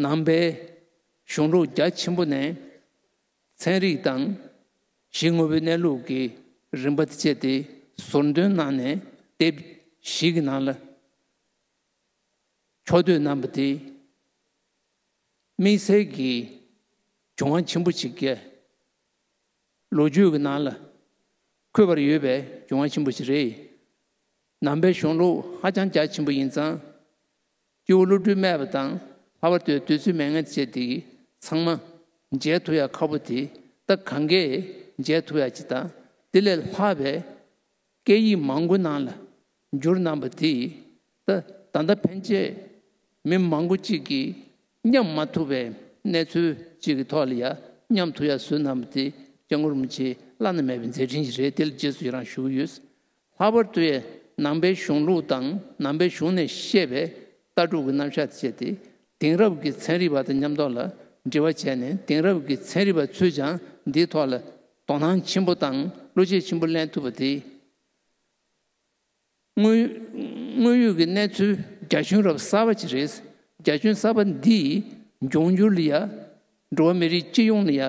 ནང་པའི་གཞུང་ལུགས་རྒྱ་ཆེན་པོ་ནས་ཚན་རིག་དང་ གཞི་དངོས་པོའི་གནས་ལུགས་ཀྱི་རིམ་པ་དེ་བཅས་ཏེ་ཟུར་འདོན་གནང་ནས་དེབ་བཞི་གི་ནང་ལ་ཕྱོགས་བསྡུས་གནང་བ་དེ། དམིགས་བསལ་གྱི་འབྱུང་བ་ཆེན་པོ་ཞིག་གི་ལོ་རྒྱུས་ཀྱི་ནང་ལ་འཁོད་པར་ཡོད་པའི་འབྱུང་བ་ཆེན་པོ་ཞིག་རེད། ནང་པའི་གཞུང་ལུགས་ཧ་ཅང་རྒྱ་ཆེན་པོ་ཡིན་ཙང་། སྐྱེས་བུ་བློ་གྲོས་སྨྲས་པ་དང་། ལྷག་པར་དུ་དུས་ཚོད་མེད་མཁན་བཅས་དེ་ཚང་མ་མཇལ་ཐུབ་ཡ་ཁག་པོ་དེ། ད་གང་གས་མཇལ་ཐུབ་ཡ་ཅིག་དང་། དེ་ལས་ལྷག་པའི་སྐད་ཡིག་མང་པོའི་ནང་ལ་བསྒྱུར་གནང་པ་དེ། ད་ད་ལྟ་ཕན་ཆད་མི་མང་པོ་གཅིག་གིས་མཉམ་མ་ཐུབ་པའི་གནས་ཚུལ་གཅིག་གི་ཐོག་ལ་ཡ་མཉམ་ཐུབ་ཡ་བཟོས་གནང་པ་དེ་སྐྱབས་མགོན་རིན་པོ་ཆེའི་བླ་ན་མེད་པའི་མཛད་འཕྲིན་ཞིག་རེད། དེ་ལ་རྗེས་སུ་ཡི་རང་ཞུ་གི་ཡོད། ལྷག་པར་དུ་ཡང་ནང་པའི་གཞུང་ལུགས་དང་ནང་པའི་གཞུང་ནས་བཤད་པའི་ལྟ་གྲུབ་ཀྱི་རྣམ་གཞག་དེ་བྱས་ཏེ། དེང་རབས་ཀྱི་ཚན་རིག་པ་དང་མཉམ་ཐོག་ལ་འབྲེལ་བ་བྱས་ནས། དེང་རབས་ཀྱི་ཚན་རིག་པ་ཚོས་ཀྱང་འདིའི་ཐོག་ལ་དོ་སྣང་ཆེན་པོ་དང་བློ་སྐྱེད་ཆེན་པོ་ལེན་ཐུབ་པ་དེ། དངོས་དངོས་ཡོད་ཀྱི་གནས་ཚུལ་རྒྱ་ཁྱོན་རབས་གསར་པ་ཅིག་རེད། རྒྱ་ཁྱོན་གསར་པ་འདིས་འབྱུང་འགྱུར་ལ་ཡ། འགྲོ་བ་མི་རིགས་སྤྱི་ཡོངས་ལ་ཡ།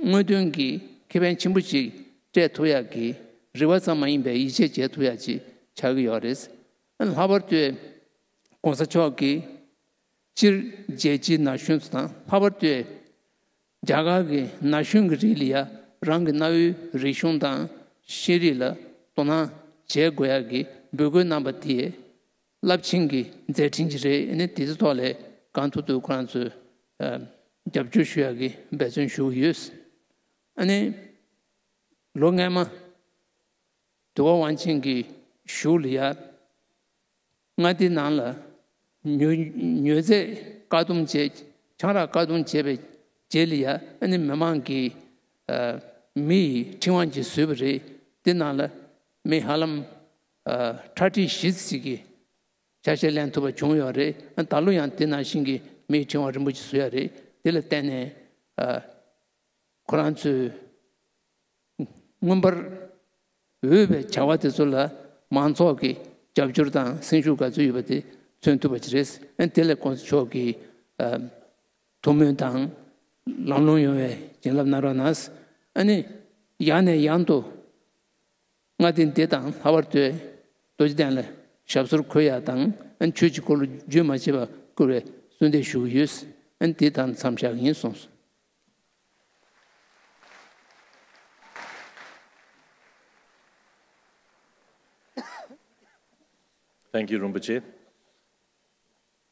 དངོས་དོན་གྱི་ཁེ་ཕན་ཆེན་པོ་ཞིག་སྤྲད་ཐུབ་ཡག་གི་རེ་བ་ཙམ་མ་ཡིན་པའི་ཡིད་ཆེས་བྱེད་ཐུབ་ཡག་ཅིག་ཆགས་ཀྱི་ཡོད་རེད། ལྷག་པར་དུ་༸གོང་ས་མཆོག་གིས་སྤྱིར་རྒྱལ་སྤྱིའི་ན་གཞོན་ཚོ་དང་། ལྷག་པར་དུ་རྒྱ་གར་གྱི་ན་གཞོན་གྱི་རིགས་ལ་ཡང་རང་གི་གནའ་བོའི་རིག་གཞུང་དང་ཤེས་རིག་ལ་དོ་སྣང་བྱེད་དགོས་ཡག་གི་འབོད་སྐུལ་གནང་པ་དེ། རླབས་ཆེན་གྱི་མཛད་འཕྲིན་ཅིག་རེད། ཨ་ནི་དེ་ཚོའི་ཐོག་ལ་གང་ཐུབ་ཐུབ་ཁོ་རང་ཚོས་ཨ་རྒྱབ་སྐྱོར་ཞུ་ཡག་གི་འབད་བརྩོན་ཞུ་གི་ཡོད། ཨ་ནི་ལོ་སྔས་མ་དུས་འཁོར་དབང་ཆེན་གྱི་བཞུགས་ལ་ཡ། མངའ་སྡེ་ནང་ལ་མྱོས་མྱོས་རྫས་བཀག་སྡོམ་བྱས། ཆང་རག་བཀག་སྡོམ་བྱས་པའི་རྗེས་ལ་ཡ། ཨ་ནི་མི་མང་གི་ཨ་མི་ཡི་ཁྲི་དབང་ཅིག་བཟོས་པ་རེད། དེ་ནང་ལ་མི་ཧ་ལམ་ཨ་ཁྲག་ཁྲིག་བཞི་ཙམ་ཞིག་གིས་ཆ་ཤས་ལེན་ཐུབ་པ་བྱུང་ཡོད་རེད། ཨ་ད་ལོ་ཡང་དེ་ནང་བཞིན་གྱི་མིའི་ཁྲི་དབང་རིན་པོ་ཆེ་བཟོ་ཡ་རེད། དེ་ལ་བརྟེན་ནས་ཨ་ཁོ་རང་ཚོས་མངོན་པར་འོས་པའི་བྱ་བ་དེ་ཚོ་ལ་མང་ཚོགས་ཀྱི་རྒྱབ་སྐྱོར་དང་སེམས་ཤུགས་ག་ཚོད་ཡོད་པ་དེ་མཚོན་ཐུབ་པ་ཅིག་རེད། ཨ་ནི་དེ་ལ་༸གོང་ས་མཆོག་གིས་ཨ་ཐུགས་སྨོན་དང་ལམ་ལྷོང་ཡོང་བའི་བྱིན་རླབས་གནང་རོགས་གནང་། ཨ་ནི་ཡང་ནས་ཡང་དུ་མངའ་སྡེ་འདི་དང་། ལྷག་པར་དུ་རྡོ་རྗེ་གདན་ལ་ཞབས་སོར་འཁོད་ཡ་དང་། ཨ་ནི་ཆོས་ཀྱི་འཁོར་ལོ་རྒྱུན་མ་ཆད་པར་བསྐོར་བའི་གསོལ་འདེབས་ཞུ་གི་ཡོད། ཨ་ནི་འདི་དང་མཚམས་བཞག་གི་ཡིན་གསུངས་སོང་། Thank you, Rinpoche.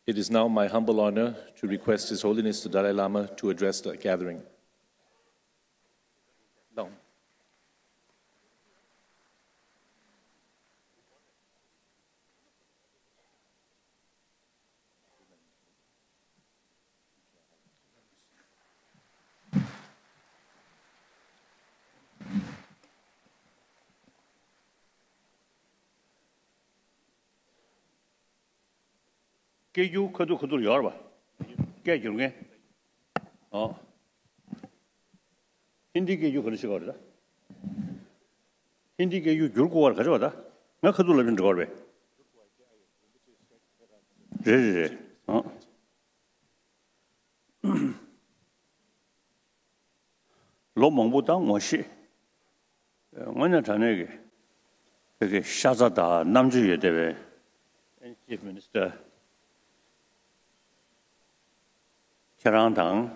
It is now my humble honor to request His Holiness the Dalai Lama to address the gathering. སྐད་སྒྱུར་ཁ་ཐུག་ཁ་ཐུག་ཡོད་རེད་པ། སྐད་སྒྱུར་མཁན། ཨོ། ཧིན་དིའི་སྐད་སྒྱུར་ག་རེ་བྱེད་དགོས་རེད་ད། ཧིན་དིའི་སྐད་སྒྱུར་སྒྱུར་དགོས་པ་ག་རེ་བྱེད་པ་ད། ང་ཁ་ཐུག་ལབ་ཀྱིན་འགྲོ་བ་རེད་པས། རེད་རེད་རེད། ཨོ། ལོ་མང་པོ་དང་ངོ་ཤེས། དངོས་གནས་དྲང་གནས་ཀྱི་བོད་ཀྱི་ཤ་ཚ་དང་རྣམ་དཔྱོད་ཡོད་བསྡད་པའི་Chief Minister ཁྱེད་རང་དང་།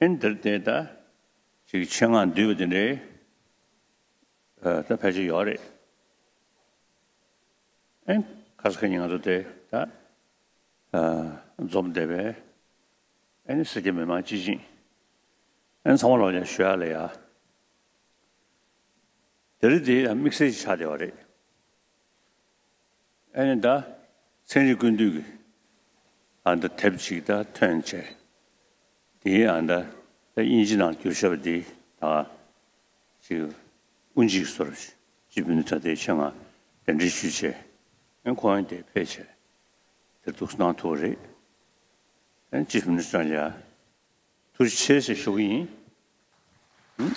ཨེ་འདིར་བསྡད་ད་ཅིག་ཆེད་མངགས་འདུས་པ་དེ་འདྲའི་ད་ཕལ་ཆེར་ཡོད་རེད། ཨེ་ཁ་ས་ཁ་ཉིན་ང་ཚོ་དེ་ད་འཛོམས་བསྡད་པའི་ཨེ་ནི་སེར་སྐྱ་མི་མང་སྤྱི་བྱིངས་ཨེ་ཚང་མ་ལ་ཡང་ཞུ་ཡག་ལ་ཡ། དེ་རིང་དེ་ཡང་དམིགས་བསལ་ཞིག་ཆགས་བསྡད་པ་རེད། ཨེ་ནི་ད་ཚན་རིག་ཀུན་བཏུས་ཀྱི་ཨ་ད་དེབ་ཅིག་ད་ཐོན་བྱས། དེའི་ཨ་ད་ད་དབྱིན་ཇི་ནང་བསྒྱུར་བཞག་པ་འདི་ད་ཅིག་དབུ་འབྱེད་ཀྱི་བཟོ་འདྲ་ཅིག་བུ་ནི་ད་ལྟའི་ཆེད་མངགས་གདན་འདྲེན་ཞུས་བྱས། ཨེ་ཁོང་ཡང་དེ་ཕེབས་བྱས་དེར་ཐུགས་སྣང་ཐུབ་པ་རེད། ཨེ་ཅིབ་མི་ནི་སི་ཊར་ལ་ཡ། ཐུགས་རྗེ་ཆེ་ཞེས་ཞུ་གི་ཡིན། ཨུམ།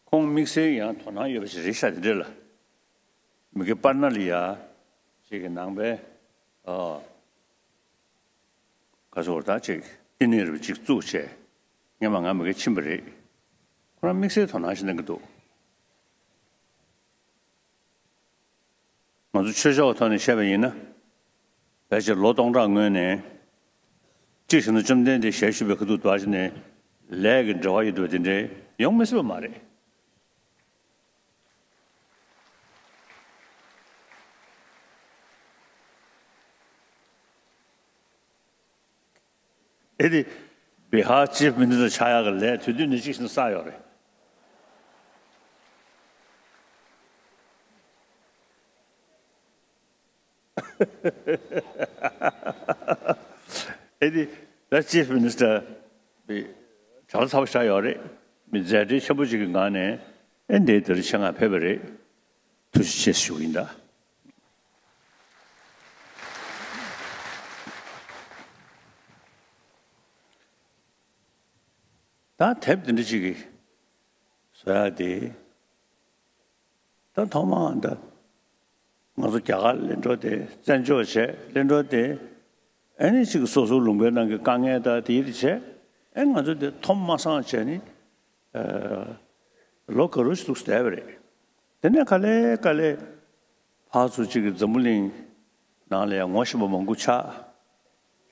ཁོང་དམིགས་བསལ་ཡང་དོ་སྣང་ཡོད་པ་ཞིག་རེད་ཤག་དེ་འདྲ་ལ། མི་དགེ་པར་ནག་ལ་ཡ། ཅིག་གི་ནང་པའི། ཨ། ག་ཚོད་ད་ཅིག་བསྟི་གནས་རུ་ཅིག་བཙུགས་བྱས། སྔོན་མ་ང་མ་གིར་ཕྱིན་པ་རེད། ཁོ་རང་དམིགས་བསལ་དོ་སྣང་ཞིག་གནང་གི་འདུག་ང་ཚོ་ཆོས་ཕྱོགས་ཐོག་ནས་བཤད་པ་ཡིན་ན། ཕལ་ཆེར་ལོ་སྟོང་ཕྲག་སྔོན་ནས། གཅིག་བྱས་ན་བཅོམ་ལྡན་འདས་ཞལ་བཞུགས་པའི་ཁ་ཐུག་དུ་བ་ཞིག་ནས་ལས་ཀྱི་འབྲེལ་བ་ཡོད་པ་དེ་འདྲའི་ཡོང་མི་སྲིད་པ་མ་རེད། ཨེ་དེ། བི་ཧར་ཅིབ་མི་ནི་སི་ཊར་ཆགས་ཡག་གི་ལས་དུས་དུས་ནས་གཅིག་བྱས་ན་བསགས་ཡོད་རེད། ཨེ་དེ། ད་ཅིབ་མི་ནི་སི་ཊར་བི་གྲྭ་པ་ཚ་པོ་ཆགས་ཡོད་རེད། མི་མཛད་བྲེལ་ཆེན་པོ་ཅིག་གི་ངང་ནས་ཨེ་འདིའི་དེར་ཆེད་མངགས་ཕེབས་པ་རེད། ཐུགས་རྗེ་ཆེ་ཞུ་གི་ཡིན་ད། ད་དེབ་འདི་འདྲ་ཅིག་གི་བཟོ་ཡག་དེ། ད་ཐོག་མར་ད་ང་ཚོ་རྒྱ་གར་ལ་འགྲོ་དེ་བཙན་བྱོལ་བྱས་ལ་འགྲོ་དེ། ཨེ་ནི་ཅིག་སོ་སོའི་ལུང་པའི་ནང་གི་དཀའ་ངལ་ད་དེ་ཡིད་བྱས། ཨེ་ང་ཚོ་དེ་ཐོག་མ་སངས་བྱས་ནི། ལོ་ག་རུ་ཞིག་འདུག་བསྡད་པ་རེད། དེ་ནས་ག་ལེ་ག་ལེ་ཕར་ཚུར་གཅིག་གི་འཛམ་བུ་གླིང་ནང་ལ་ཡང་ངོ་ཤེས་པ་མང་པོ་ཆགས།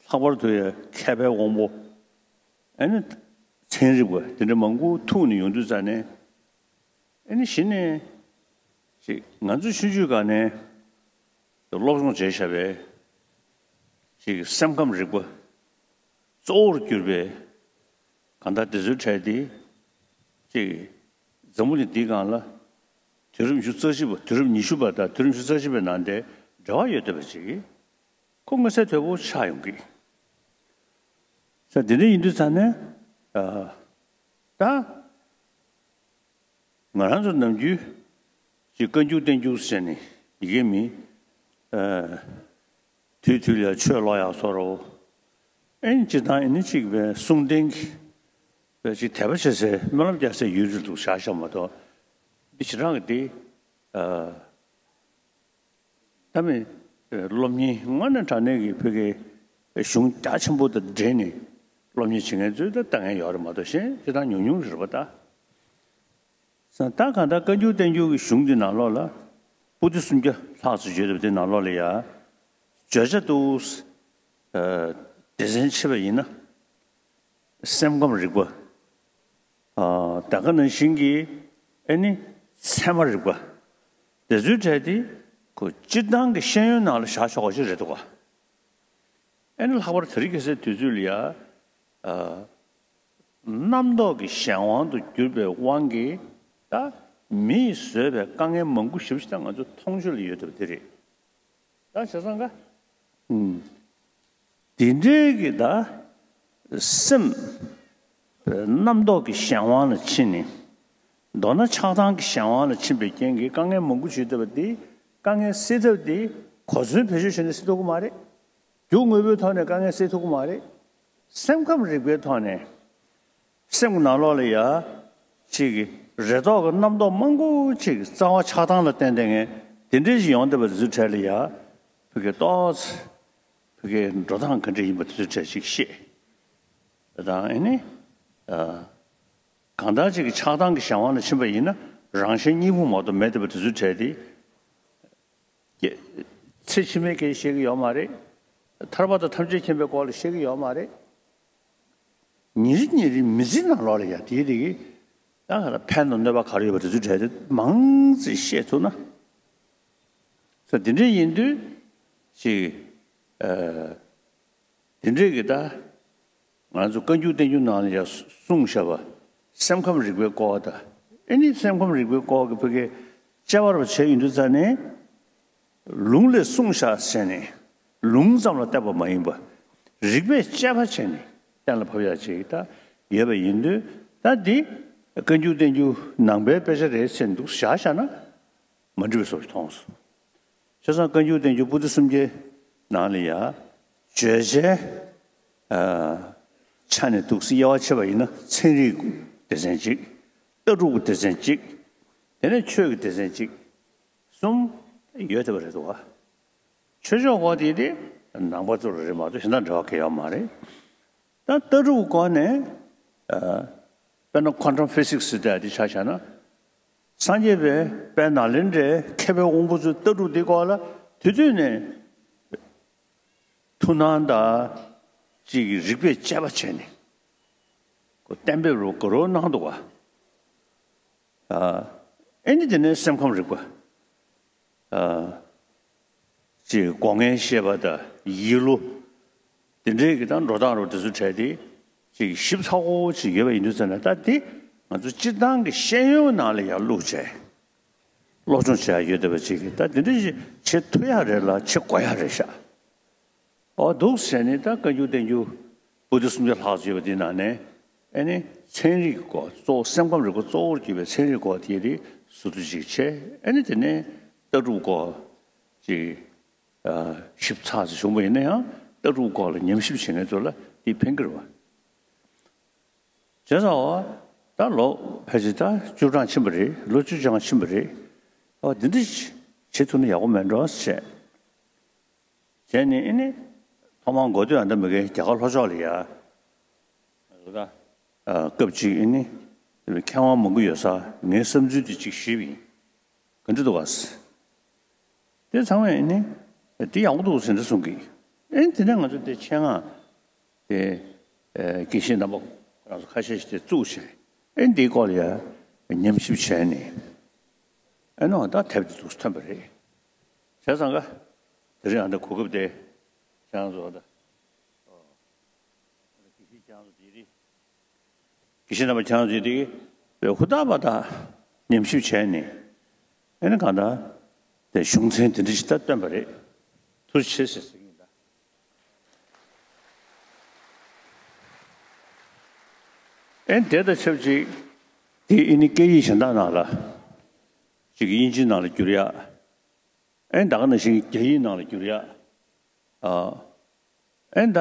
ལྷག་པར་དུ་ཡང་མཁས་པའི་དབང་པོ། ཨ་ནི་ཚན་རིག་པ་དེ་འདྲ་མང་པོ་ཐུག་ནས་ཡོང་དུས་ཙ་ནས། ཨ་ནི་གཞི་ནས་ཅིག་ང་ཚོ་ཆུང་ཆུང་སྒང་ནས་སློབ་སྦྱོང་བྱས་བཞག་པའི་ཅིག་སེམས་ཁམས་རིག་པ་གཙོ་བོར་གྱུར་པའི། གང་ལྟར་དེ་ཚོའི་གྲས་དེ་ཅིག་འཛམ་བུ་གླིང་འདིའི་སྒང་ལ་དུས་རབས་ཉི་ཤུ་རྩ་གཅིག་པ། དུས་རབས་ཉི་ཤུ་པ་དང་དུས་རབས་ཉི་ཤུ་རྩ་གཅིག་པའི་ནང་དེ་འབྲེལ་བ་ཡོད་བསྡད་པ་ཅིག་ཁོ་མངོན་གསལ་དོད་པོ་ཆགས་ཡོང་གི། ས་དེ་འདྲ་ཡིན་དུས་ཙ་ནས་ཨ། ད་ང་རང་ཚོ་ནམ་རྒྱུན་ཅིག་བཀའ་འགྱུར་བསྟན་འགྱུར་ཟེར་ནས་ཡི་གེ་མི་ཨ། དུས་དུས་ལ་ཆོས་ཀློག་ཡག་བཟོ་འདྲ་བོ། ཨེ་ནི་སྤྱིར་བཏང་ཨེ་ནི་གཅིག་པའི་གསུང་རྟེན་གྱི་པའི་ཅིག་དད་པ་བྱེད་སའི་སྨོན་ལམ་རྒྱག་སའི་ཡུལ་རེད་འདུག་བཞག་བཞག་མ་གཏོགས། འདི་ཞེ་དྲག་གི་འདི་ཨ། ད་མི་སློབ་གཉེར་དངོས་གནས་དྲང་གནས་ཀྱི་ཕ་གིའི་གཞུང་རྒྱ་ཆེན་པོ་དང་འབྲེལ་ནས་སློབ་གཉེར་བྱེད་མཁན་ཚོས་ད་ལྟ་ངན་ཡོད་རེད་མ་གཏོགས་གཞན་སྤྱིར་བཏང་ཉུང་ཉུང་རེད་པ་ད། ད་གང་ལྟར་བཀའ་འགྱུར་བསྟན་འགྱུར་གྱི་གཞུང་འདི་ནང་ལོགས་ལ་པོ་ཏི་སུམ་བརྒྱ་ལྷག་ཙམ་ཡོད་པ་དེ་ནང་ལོགས་ལ་ཡ། བརྗོད་བྱ་དུ་སྡེ་ཚན་ཕྱེ་བ་ཡིན་ན། སེམས་ཁམས་རིག་པ། ད་ག་ནང་བཞིན་གྱི་ཨེ་ནི་ཚད་མ་རིག་པ། དེ་ཚོའི་གྲས་དེ་ཁོ་སྤྱིར་བཏང་གི་ཤེས་ཡོན་ནང་ལ་བཞག་ཆོག་པ་ཞིག་རེད་འདུག་ག་ཨེ་ནི་ལྷག་པར་དེ་རིང་ཁ་སང་དུས་ཚོད་ལ་ཡ། རྣམ་རྟོག་གི་གཞན་དབང་དུ་གྱུར་པའི་དབང་གིས་ད་མིས་བཟོས་པའི་དཀའ་ངལ་མང་པོ་ཞེ་པོ་ཅིག་ད་ང་ཚོ་མཐོང་ཆོས་ལ་ཡོད་བསྡད་པ་དེ་རེད། ད་བྱས་ཙང་ཀ། ཨུམ། དེ་འདྲའི་གི་ད་སེམས་རྣམ་རྟོག་གི་གཞན་དབང་ལ་ཕྱིན་ནས། མདོར་ན་ཆགས་སྡང་གི་གཞན་དབང་ལ་ཕྱིན་པའི་རྐྱེན་གྱིས་དཀའ་ངལ་མང་པོ་ཞིག་ཡོད་བསྡད་པ་དེ། དཀའ་ངལ་སེལ་ཐབས་དེ་གོ་མཚོན་བེད་སྤྱོད་བྱས་ནས་སེལ་ཐུབ་ཀྱི་མ་རེད། རྒྱུ་དངོས་པོའི་ཐོག་ནས་དཀའ་ངལ་སེལ་ཐུབ་ཀྱི་མ་རེད། སེམས་ཁམས་རིག་པའི་ཐོག་ནས་སེམས་ཀྱི་ནང་ལོགས་ལ་ཡ་ཅིག་གི་རེ་དོགས་ཀྱི་རྣམ་རྟོག་མང་པོ་ཅིག་རྩ་བ་ཆགས་སྡང་ལ་བརྟེན་བསྡད་མཁན་དེ་འདྲའི་ཞིག་ཡོང་བསྡད་པ་དེ་ཚོའི་གྲས་ལ་ཡ་ཕ་གི་ཏོག་ཙམ་ཕ་གིའི་འགྲོ་སྟངས་ག་འདྲ་ཡིན་པ་དེ་ཚོའི་གྲས་ཅིག་ཤེས། དང་ཨེ་ནི་ཨ། གང་ལྟར་ཅིག་གི་ཆགས་སྡང་གི་གཞན་དབང་ལ་ཕྱིན་པ་ཡིན་ན་རང་གཞན་གཉིས་པོ་མ་གཏོགས་མེད་བསྡད་པ་དེ་ཚོའི་གྲས་དེ། ཚེ་ཕྱི་མའི་སྐད་ཤེས་ཀྱི་ཡོད་མ་རེད། ཐར་པ་དང་ཐམས་ཅད་མཁྱེན་པའི་སྐོར་ལ་ཤེས་ཀྱི་ཡོད་མ་རེད། ཉིན་རེ་ཉིན་རེ་མི་ཚེའི་ནང་ལོགས་ལ་ཡ་དེའི་དེ་གི་ད་ག་ལ་ཕན་དང་གནོད་པ་ག་རེ་ཡོད་པ་དེ་ཚོའི་གྲས་དེ་མང་ཙམ་ཤེས་ཐུབ་ན། ས་དེ་འདྲ་ཡིན་དུས་ཅིག་ཨ། དེ་འདྲས་ཀྱི་ད། ང་ཚོ་བཀའ་འགྱུར་བསྟན་འགྱུར་ནང་ལ་ཡང་གསུངས་བཞག་པ། སེམས་ཁམས་རིག་པའི་སྐོར་དང་། ཨེ་ནི་སེམས་ཁམས་རིག་པའི་སྐོར་གྱི་ཕ་གིའི་དཔྱད་པ་རུ་བྱས་ཡོང་དུས་ཙ་ནས། ལུང་ལས་གསུངས་བཞག་ཟེར་ནས་ལུང་ཙམ་ལ་བལྟས་པ་མ་ཡིན་པ། རིགས་པས་དཔྱད་པ་བྱས་ནས་གཏན་ལ་ཕབ་ཡག་ཅིག་ད་ཡོད་པ་ཡིན་དུས། ད་འདི་བཀའ་འགྱུར་བསྟན་འགྱུར་ནང་པའི་དཔེ་ཆ་རེད་ཟེར་འདུག་བཞག་བཞག་ན། མ་འགྲིག་པའི་བཟོ་ཞིག་མཐོང་སོང་། བྱས་ཙང་བཀའ་འགྱུར་བསྟན་འགྱུར་པོ་ཏི་སུམ་བརྒྱའི་ནང་ལ་ཡ། བརྗོད་བྱའི་ཨ། ཆ་ནས་འདུག་སེ་དབྱེ་བ་ཕྱེ་བ་ཡིན་ན་ཚན་རིག་སྡེ་ཚན་གཅིག་ལྟ་གྲུབ་ཀྱི་སྡེ་ཚན་གཅིག་དེ་ནས་ཆོས་ཀྱི་སྡེ་ཚན་གཅིག་གསུམ་ཡོད་བསྡད་པ་རེད་འདུག་ག་ཆོས་ཕྱོགས་སྐོར་དེ་དེ་ ནང་པ་ཚོ་ལ་རེད་མ་གཏོགས་གཞན་དང་འབྲེལ་བ་གང་ཡང་ཡོད་མ་རེད། ད་ལྟ་གྲུབ་སྐོར་ནས་ཨ་དཔེར་ན་ཁོན་ཊམ་ཕི་སིག་སི་ཟེར་དེ་ཆ་བཞག་ན། སངས་རྒྱས་པའི་དཔལ་ནཱ་ལེནྡྲའི་མཁས་པའི་དབང་པོ་ཚོས་ལྟ་གྲུབ་འདི་སྐོར་ལ་དུས་ཚོད་ནས་ཐུགས་སྣང་དང་ཅིག་རིག་པས་དཔྱད་པ་བྱས་ནས་ཁོ་གཏན་འབེབས་རུ་ག་རོ་གནང་འདུག་བ། ཨ་ཨེ་ནི་དེ་ནས་སེམས་ཁམས་རིག་པ། ཨ་ཅིག་སྒོ་ལྔའི་ཤེས་པ་དང་ཡིད་བློ། དེ་འདྲའི་གི་དང་འགྲོ་སྟངས་རོ་དེ་ཚོ་བྲལ་ཏེ་ཅིག་ཞིབ་ཚགས་པོ་ཅིག་ཡོད་པ་ཡིན་དུས་ཙམ་ན། ད་དེ་ང་ཚོ་སྤྱིར་བཏང་གི་ཤེས་ཡོན་ནང་ལ་ཡར་བླུགས་བྱས། སློབ་སྦྱོང་བྱེད་ཡ་ཡོད་བསྡད་པ་ཅིག་གིས་ད་དེ་འདྲ་ཞིག་བྱེད་ཐུབ་ཡ་རེད་ལ་བྱེད་དགོས་ཡ་རེད་ཤག། ཨོ་འདུག་ཟེར་ནས་ད་བཀའ་འགྱུར་བསྟན་འགྱུར་པོ་ཏི་སུམ་བརྒྱ་ལྷག་ཙམ་ཡོད་པ་དེའི་ནང་ནས། ཨེ་ནི་ཚན་རིག་སྐོར་གཙོ་བོ་སེམས་ཁམས་རིག་པ་གཙོ་བོར་གྱུར་པའི་ཚན་རིག་སྐོར་དེ་རིགས་ཟུར་དུ་ཅིག་བྱས། ཨེ་ནི་དེ་ནས་ལྟ་གྲུབ་སྐོར་ཅིག་ཨ་ཞིབ་ཚགས་ཅིག་བྱུང་བ་ཡིན་ན་ཡང་ལྟ་གྲུབ་སྐོར་ལ་ཉམས་ཞིབ་བྱེད་མཁན་ཚོ་ལ་དེ་ཕན་གྱི་རེད་བ། བྱས་ཙང་ད་ལོ་ཕལ་ཆེར་ད་བཅུ་གྲངས་ཕྱིན་པ་རེད། ལོ་བཅུ་གྲངས་ཕྱིན་པ་རེད། ཨོ་འདི་འདྲ་བྱེད་ཐུབ་ན་ཡག་པོ་མེད་འགྲོ་ཟེར་བྱས། བྱས་ནས་ཨེ་ནི་ཐོག་མར་འགོ་སྟོད་ཨ་མདའ་མི་རྒན་རྒྱ་གར་ལྷོ་ཕྱོགས་ལ་ཡ་ད་སྐབས་གཅིག་ཨེ་ནི་མཁས་དབང་མང་པོ་ཡོད་ས་ངའི་བསམ་ཚུལ་དེ་གཅིག་ཞུས་པ་ཡིན། ག་འདྲ་འདུག་ག་ཟེར། དེ་ཚང་མས་ནི་དེ་ཡག་པོ་འདུག་ཟེར་འདྲ་གསུང་གི། ཨེ་དེ་ནས་ང་ཚོ་དེ་ཆེད་མངགས་དེ་ཨེ་དགེ་བཤེས་རྣམ་པ་ཁ་ཤས་ཤིག་དེ་བཙུགས་བྱས། ཨེ་འདིའི་སྐོར་ལ་ཡ་ཉམས་ཞིབ་བྱས་ནས། ཨེ་ནོ་ད་དེབ་དེ་འདུག་ཐོན་པ་རེད། བྱས་ཙང་ག་དེ་རིང་ཨ་འདྲ་གོ་སྐབས་དེ་ཁྱེད་རང་ཚོ་ད་དགེ་བཤེས་ཁྱེད་རང་ཚོ་དེ་རིང་། དགེ་བཤེས་རྣམ་པ་ཁྱེད་རང་ཚོས་དེ་བས་ཧུར་ཐག་པ་དང་ཉམས་ཞིབ་བྱས་ནས། ཨེ་ནི་གང་ལྟར་དེ་གཞུང་ཚན་དེ་འདྲ་ཞིག་ད་བཏོན་པ་རེད། ཐུགས་རྗེ་ཆེ་ཟེར་ཟེར་གྱི་ཡིན་ད། ཨེ་དེ་དང་ཆབས་ཅིག་དེ་ཨེ་ནི་སྐད་ཡིག་གཞན་དག་ནང་ལ་ཅིག་དབྱིན་ཇི་ནང་ལ་བསྒྱུར་ཡག། ཨེ་ད་ག་ནང་བཞིན་རྒྱ་ཡིག་ནང་ལ་བསྒྱུར་ཡག། ཨ། ཨེ་ད།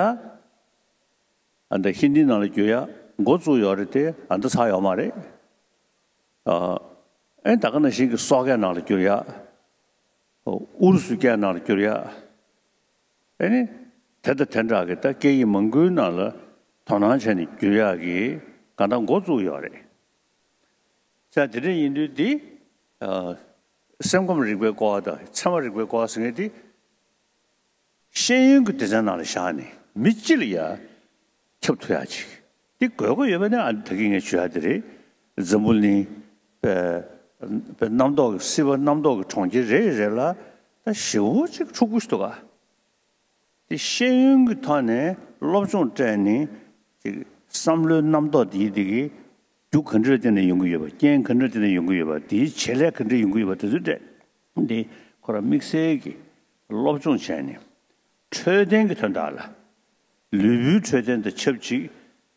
ཨ་ད་ཧིན་དི་ནང་ལ་བསྒྱུར་ཡག་འགོ་བཙུགས་ཡོད་རེད་དེ་ཨ་ད་ཚར་ཡོད་མ་རེད། ཨ། ཨེ་ད་ག་ནང་བཞིན་གྱི་སོག་སྐད་ནང་ལ་བསྒྱུར་ཡག། ཨུ་རུ་སུ་སྐད་ནང་ལ་བསྒྱུར་ཡག། ཨེ་ནི། དེ་དང་དེ་འདྲ་གི་ད་སྐད་ཡིག་མང་པོའི་ནང་ལ་དོ་སྣང་བྱས་ནས་བསྒྱུར་ཡག་གི་གང་ལྟར་འགོ་བཙུགས་ཡོད་རེད། ས་དེ་འདྲ་ཡིན་དུས་འདི། ཨ། སེམས་ཁམས་རིག་པའི་སྐོར་དང་ཚད་མ་རིག་པའི་སྐོར་ཟེར་མཁན་འདི། ཤེས་ཡོན་གྱི་སྡེ་ཚན་ནང་ལ་བཞག་ནས་མི་སྤྱི་ལ་ཡ་ཁྱབ་ཐུབ་ཡག་ཅིག་འདི་དགོས་མཁོ་ཡོད་པ་ནི་ཨ་ད་གིན་ངས་ཞུ་ཡག་དེ་རེད། འཛམ་བུ་གླིང་པའི་པའི་གནམ་ཐོག་གི་སྲིད་པ་གནམ་ཐོག་གི་གྲོང་ཁྱེར་རེ་རེ་ལ་ད་ཞེ་པོ་ཅིག་འཁྲུག་པོ་ཞིག་འདུག་ག། དེ་ཤེས་ཡོན་གྱི་ཐོག་ནས་སློབ་སྦྱོང་སྤྲད་ནས་ཅིག་བསམ་བློའི་རྣམ་རྟོག་དེའི་དེ་གི་རྒྱུ་ག་འདྲ་བརྟེན་ནས་ཡོང་གི་ཡོད་པ། རྐྱེན་ག་འདྲ་བརྟེན་ནས་ཡོང་གི་ཡོད་པ། དེའི་བྱེད་ལས་ག་འདྲ་ཡོང་གི་ཡོད་པ་དེ་ཚོ་སྤྲད་དེ་ཁོ་རང་དམིགས་བསལ་གྱི་སློབ་སྦྱོང་བྱས་ནས་འཕྲོད་བསྟེན་གྱི་དོན་དག་ལ་ལུས་པོའི་འཕྲོད་བསྟེན་དང་ཆབས་ཅིག་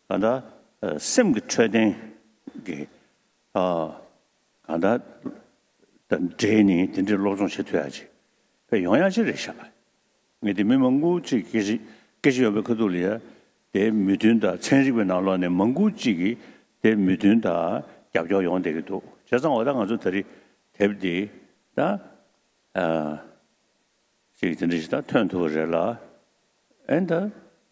གང་ལྟར་སེམས་ཀྱི་འཕྲོད་བསྟེན་གྱི་ཨ། གང་ལྟར་དང་འབྲེལ་ནས་དེ་འདྲའི་སློབ་སྦྱོང་བྱེད་ཐུབ་ཡག་ཅིག་དཔེ་ཡོང་ཡག་ཅིག་རེད་ཤག། ངས་དེ་མི་མང་པོ་ཅིག་སྐད་ཆ་སྐད་ཆ་ཡོང་བའི་ཁ་ཐུག་ལ་ཡ་དེའི་མོས་མཐུན་དང་། ཚན་རིག་པའི་ནང་ལོགས་ནས་མང་པོ་ཅིག་གིས་དེའི་མོས་མཐུན་དང་རྒྱབ་སྐྱོར་ཡོང་བསྡད་ཀྱི་འདུག། བྱས་ཙང་འོ་ད་ང་ཚོ་ད་རེས་དེབ་འདི་ད་ཨ། ཅིག་དེ་འདྲ་ཞིག་ད་ཐོན་ཐུབ་པ་རེད་ལ། ཨེ་ད།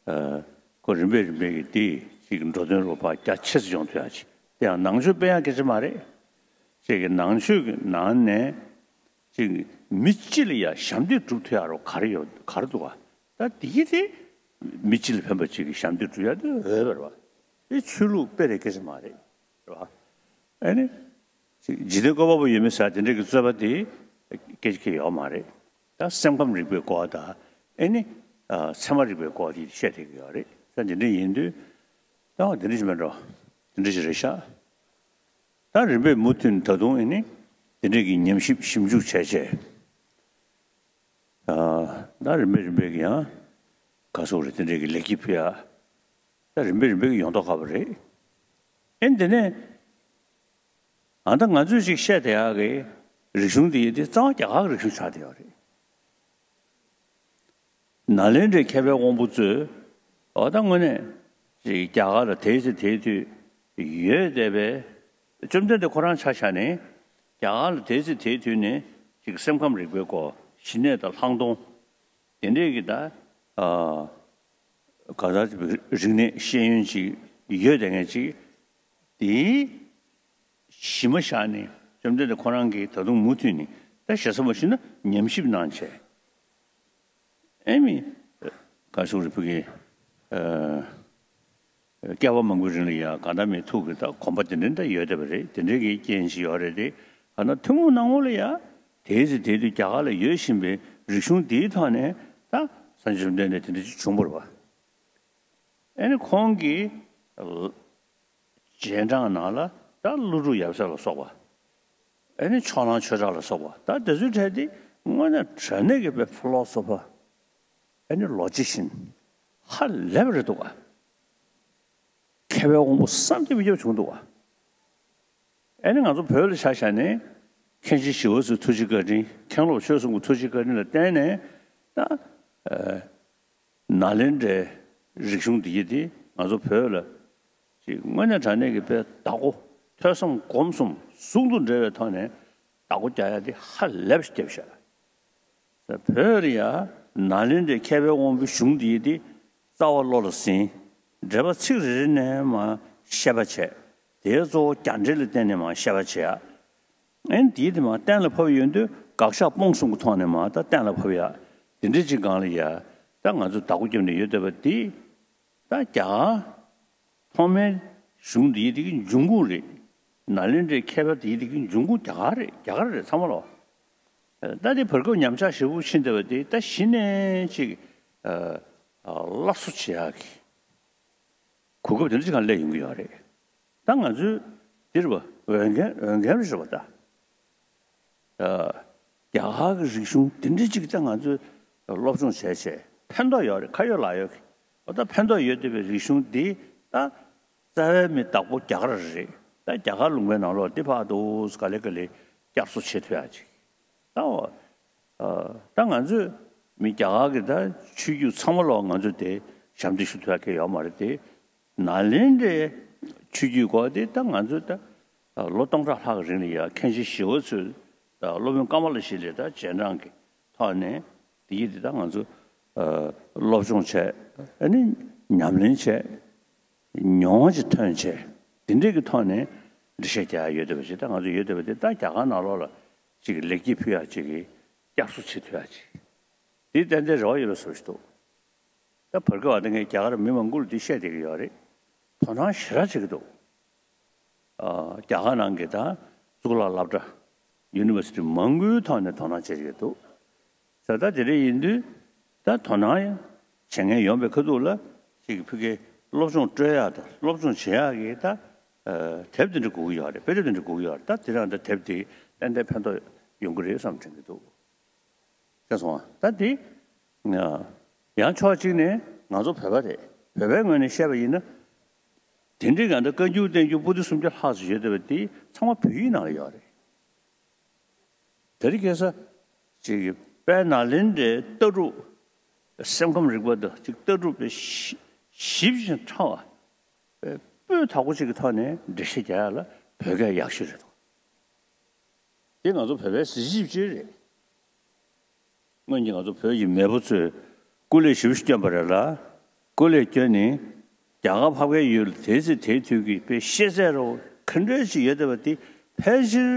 ཨ། ཁོ་རིམ་པས་རིམ་པས་ཀྱི་དེ་ཅིག་འགྲོ་དོན་རུ་ཕར་རྒྱ་ཆེ་ཙམ་ཡོང་ཐུབ་ཡག་ཅིག་དེ་ཡང་ནང་ཆོས་སྤེལ་ཡག་སྐད་ཆ་མ་རེད། ཅིག་གི་ནང་ཆོས་ཀྱི་ནང་ནས་ཅིག་མི་སྤྱི་ལ་ཡ་ཞབས་འདེགས་སྒྲུབ་ཐུབ་ཡག་རུ་ག་རེ་ཡོད་ག་རེ་འདུག་ག། ད་དེ་གི་དེ་མི་སྤྱི་ལ་ཕན་པ་ཅིག་གི་ཞབས་འདེགས་སྒྲུབ་ཡག་དེ་འོས་པ་རེད་བ། དེ་ཆོས་ལུགས་སྤེལ་རེས་སྐད་ཆ་མ་རེད། རེད་བ། ཨེ་ནི། ཅིག་འཇིག་རྟེན་བཀོད་པ་པོ་ཡོད་མེད་ཟེར་དེ་འདྲ་གི་རྩོད་པ་དེ་སྐད་ཆ་ཁེལ་ཡོད་མ་རེད། ད་སེམས་ཁམས་རིག་པའི་སྐོར་དང་ཨེ་ནི་ཚད་མ་རིག་པའི་སྐོར་དེ་བཤད་བསྡད་ཀྱི་ཡོད་རེད། ད་དེ་འདྲ་ཡིན་དུས་ད་དེ་འདྲ་ཞིག་མེད་འགྲོ། དེ་འདྲ་ཞིག་རེད་ཤག། ད་རིམ་པས་མུ་མཐུད་ད་དུང་ཨེ་ནི་དེ་འདྲ་གི་ཉམས་ཞིབ་ཞིབ་འཇུག་བྱས་བྱས། ད་རིམ་པས་རིམ་པས་ཀྱི་ཡང་ག་སོགས་རེད། དེ་འདྲ་གི་ལེགས་སྐྱེས་ཕུལ་ཡ། ད་རིམ་པས་རིམ་པས་ཀྱི་ཡོང་མདོག་ཁ་པོ་རེད། ཨེ་འདི་ནས། ཨ་ད་ང་ཚོས་ཅིག་བཤད་བསྡད་ཡག་གི་རིག་གཞུང་འདི་ཡིན་ཏེ་རྩ་བ་རྒྱ་གར་གྱི་རིག་གཞུང་ཆགས་བསྡད་ཡོད་རེད། ནཱ་ལེནྡྲའི་མཁས་པའི་དབང་པོ་ཚོས་ཨ་ད་དངོས་གནས་ཅིག་རྒྱ་གར་ལ་དེའི་ཚེ་དེའི་དུས་ཡོད་བསྡད་པའི་བཅོམ་ལྡན་འདས་ཁོ་རང་ཆ་བཞག་ནས་རྒྱ་གར་ལ་དེའི་ཚེ་དེའི་དུས་ནས་ཅིག་སེམས་ཁམས་རིག་པའི་སྐོར། ཞི་གནས་དང་ལྷག་མཐོང་དེ་འདྲས་ཀྱི་ད། ཨ་གང་ཟག་ཅིག་རིག་གནས་ཤེས་ཡོན་ཅིག་ཡོད་བསྡད་མཁན་ཅིག་དེའི་གཞི་མ་བཞག་ནས་བཅོམ་ལྡན་འདས་ཁོ་རང་གིས་ད་དུང་མུ་མཐུད་ནས་ད་ཞེ་ས་མ་ཞུས་ན་ཉམས་ཞིབ་གནང་བྱས། ཨེ་མི། ག་ཞུ་རེད། ཕ་གི། ཨ། བསྐལ་པ་མང་པོའི་རིང་ལ་ཡང་གང་ལྟར་མའི་ཐུགས་ཀྱི་ད་གོམ་པ་དེ་འདྲ་ད་ཡོད་བསྡད་པ་རེད། དེ་འདྲའི་གི་རྐྱེན་ཞིག་ཡོད་རེད་དེ། གང་ལྟར་ཐུན་མོང་སྣང་ངོ་ལ་ཡང་དེའི་ཚེ་དེའི་དུས་རྒྱ་གར་ལ་ཡོད་བཞིན་པའི་རིག་གཞུང་འདིའི་ཐོག་ནས་ད་སངས་རྒྱས་བཅོམ་ལྡན་འདས་དེ་འདྲ་ཅིག་བྱུང་བ་རེད་པ། ཨེ་ནི་ཁོང་གིས། རྗེས་འབྲང་ནང་ལ་ད་ཀླུ་སྒྲུབ་ཡབ་སྲས་ལ་སོགས་པ། ཨེ་ནི་ཕྱོགས་གླང་ཆོས་གྲགས་ལ་སོགས་པ་ད་དེ་ཚོའི་གྲས་དེ་དངོས་གནས་དྲང་གནས་ཀྱི་དཔེ་ཕི་ལོ་སོ་ཕར། ཨེ་ནི་ལོ་ཇི་ཤིན། ཧ་ལས་པ་རེད་འདུག་ག། མཁས་པའི་དབང་པོ་བསམ་གྱིས་མི་ཁྱབ་བྱུང་འདུག་ག། ཨེ་ནི་ང་ཚོ་བོད་ལ་ཆ་བཞག་ནས་མཁན་ཆེན་ཞི་བ་འཚོའི་ཐུགས་རྗེ་བཀའ་དྲིན། མཁན་སློབ་ཆོས་གསུམ་གྱི་ཐུགས་རྗེ་བཀའ་དྲིན་ལ་བརྟེན་ནས་ད། ནཱ་ལེནྡྲའི་རིག་གཞུང་འདི་ཡི་དེ་ང་ཚོ་བོད་ལ་ཅིག་དངོས་གནས་དྲང་གནས་ཀྱི་དཔེ་བདག་པོ་ཐོས་བསམ་སྒོམ་གསུམ་ཟུང་དུ་འབྲེལ་བའི་ཐོག་ནས་བདག་པོ་རྒྱག་ཡ་དེ་ཧ་ལས་པ་ཞིག་བརྒྱབ་ཤག། བོད་ལ་ཡ་ནཱ་ལེནྡྲའི་མཁས་པའི་དབང་པོའི་གཞུང་འདི་ཡི་དེ་རྩ་བ་བློ་ལ་ཟིན། འགྲེལ་པ་ཚིག་རེ་རེ་ནས་མར་བཤད་པ་བྱས། དེའི་གཙོ་བོ་རྒྱ་འགྲེལ་ལ་བརྟེན་ནས་མར་བཤད་པ་བྱས་ཡ། ཨེ་ནི་དེའི་དེ་མར་གཏན་ལ་ཕབ་ཡོང་དུས་དགག་བཞག་སྤོང་གསུམ་གྱི་ཐོག་ནས་མར་ད་གཏན་ལ་ཕབ་ཡ། དེ་འདྲ་ཅིག་སྒང་ལ་ཡ། ད་ང་ཚོས་བདག་པོ་བརྒྱབ་ནས་ཡོད་བསྡད་པ་དེ། ད་རྒྱ་གར་ཐོག་མའི་གཞུང་འདིའི་དེ་གི་འབྱུང་ཁུངས་རེད། ནཱ་ལེནྡྲའི་མཁས་པ་དེའི་དེ་གི་འབྱུང་ཁུངས་རྒྱ་གར་རེད། རྒྱ་གར་རེད་ཚང་མ་ལོ། ད་དེ་བར་སྐབས་ཉམས་ཆག་ཞེ་པོ་ཕྱིན་བསྡད་པ་དེ་ད་གཞི་ནས་ཅིག་ཨ་ཨ་སླར་གསོ་བྱེད་ཡག་གི་གོ་སྐབས་དེ་འདྲ་ཅིག་གང་སླེབས་ཡོང་གི་ཡོད་རེད། ད་ང་ཚོའི་འདིར་བ་འོས་འགན་འོས་འགན་རེད་བ་ད། ཨ། རྒྱ་གར་གྱི་རིག་གཞུང་དེ་འདྲ་ཅིག་ད་ང་ཚོས་སློབ་སྦྱོང་བྱས་བྱས་ཕན་ཐོགས་ཡོད་རེད། ཁ་ཡོད་ལག་ཡོད་ཀྱི། འོ་ད་ཕན་ཐོགས་ཡོད་བསྡད་པའི་རིག་གཞུང་འདི་ད་རྩ་བའི་མི་བདག་པོ་རྒྱ་གར་རེད། ད་རྒྱ་གར་ལུང་པའི་ནང་ལོགས་འདི་ཕར་འདུག་ག་ལེ་ག་ལེ་བསྐྱར་གསོ་བྱེད་ཐུབ་ཡག་ཅིག། ད་འོ། ཨ། ད་ང་ཚོས་མི་རྒྱ་གར་གྱི་ད་ཆོས་བརྒྱུད་ཚང་མ་ལོག་ང་ཚོས་དེ་ཞབས་འདེགས་ཞུ་ཐུབ་ཡག་གི་ཡོད་མ་རེད་དེ། ནཱ་ལེནྡྲའི་ཆོས་བརྒྱུད་སྐོར་དེ་ད་ང་ཚོས་ད་ལོ་སྟོང་ཕྲག་ལྷག་གི་རིང་ལ་ཡ་མཁན་ཆེན་ཞི་བ་འཚོས་ད་སློབ་དཔོན་ཀ་མ་ལ་ཤཱི་ལའི་ད་རྗེས་འབྲང་གི་ཐོག་ནས་དེ་ཡི་དེ་ད་ང་ཚོ་སློབ་སྦྱོང་བྱས། ཨ་ནི་ཉམས་ལེན་བྱས། མྱོང་བ་ཅིག་ཐོན་བྱས། དེ་འདྲས་ཀྱི་ཐོག་ནས་འགྲེལ་བཤད་རྒྱག་ཡ་ཡོད་བསྡད་པ་ཞིག་ད་ང་ཚོ་ཡོད་བསྡད་པ་དེ་ད་རྒྱ་གར་ནང་ལོགས་ལ་ཅིག་ལེགས་སྐྱེས་ཕུལ་ཡ་ཅིག་གི་བསྐྱར་གསོ་བྱེད་ཐུབ་ཡ་ཅིག་དེ་ཏན་ཏན་རེ་བ་ཡོད་པའི་བཟོ་ཞིག་འདུག། ད་བར་སྐབས་བ་ད་ངས་རྒྱ་གར་མི་མང་པོ་ལ་འདི་བཤད་བསྡད་ཀྱི་ཡོད་རེད། དོ་སྣང་ཞེ་དྲག་བྱེད་ཀྱི་འདུག། ཨ། རྒྱ་གར་ནང་གི་ད་གཙུག་ལག་སློབ་གྲྭ་ཡུ་ནི་ཝར་སི་ཊི་མང་པོའི་ཐོག་ནས་དོ་སྣང་བྱེད་ཀྱི་འདུག། ད་ད་དེ་འདྲ་ཡིན་དུས་ད་དོ་སྣང་བྱེད་མཁན་ཡོང་པའི་ཁ་ཐུག་ལ་ཅིག་ཕ་གིའི་སློབ་སྦྱོང་སྤྲོད་ཡག་དང་སློབ་སྦྱོང་བྱེད་ཡག་གི་ད་ཨ་དེབ་དེ་འདྲ་དགོས་ཀྱི་ཡོད་རེད། དཔེ་དེབ་དེ་འདྲ་དགོས་ཀྱི་ཡོད་རེད། ད་དེ་རིང་ད་དེབ་དེ་ཏན་ཏན་ཕན་ཐོགས་ཡོང་གི་རེད་བསམ་དྲན་གྱི་འདུག། ཤེས་སོང་ཨ། ད་དེ་ཡང་ཕྱོགས་གཅིག་ནས་ང་ཚོ་བོད་པ་རེད། བོད་པའི་ངོས་ནས་བཤད་པ་ཡིན་ན། དེ་འདྲའི་གང་ལྟར་བཀའ་འགྱུར་བསྟན་འགྱུར་པོ་ཏི་སུམ་བརྒྱ་ལྷག་ཙམ་ཡོད་བསྡད་པ་དེ་ཚང་མ་བོད་ཡིག་ནང་ལ་ཡོད་རེད། དེ་རིང་ཁ་སང་ཅིག་དཔལ་ནཱ་ལེནྡྲའི་ལྟ་གྲུབ་སེམས་ཁམས་རིག་པ་དང་ཅིག་ལྟ་གྲུབ་དཔེ་ཞིབ་ཞིབ་ཅིང་ཕྲ་བ་སྤུས་དག་པོ་ཅིག་གི་ཐོག་ནས་འགྲེལ་བཤད་རྒྱག་ཡ་ལ་བོད་སྐད་ཡག་ཤོས་རེད་འདུག། དེ་ང་ཚོ་བོད་པའི་གཟི་བརྗིད་ཅིག་རེད། སྔོན་གྱི་ང་ཚོ་བོད་ཀྱི་མེས་པོ་ཚོས་སྐུ་ལས་ཞེ་པོ་ཞིག་བསྐྱོན་པ་རེད་ལ། སྐུ་ལས་བསྐྱོན་ནས་རྒྱ་གར་འཕགས་པའི་ཡུལ་ལ་དེའི་ཚེ་དེའི་དུས་ཀྱི་དཔེ་ཤེས་ཚད་རོ་ག་འདྲ་ཞིག་ཡོད་བསྡད་པ་དེ་ཕལ་ཆེར་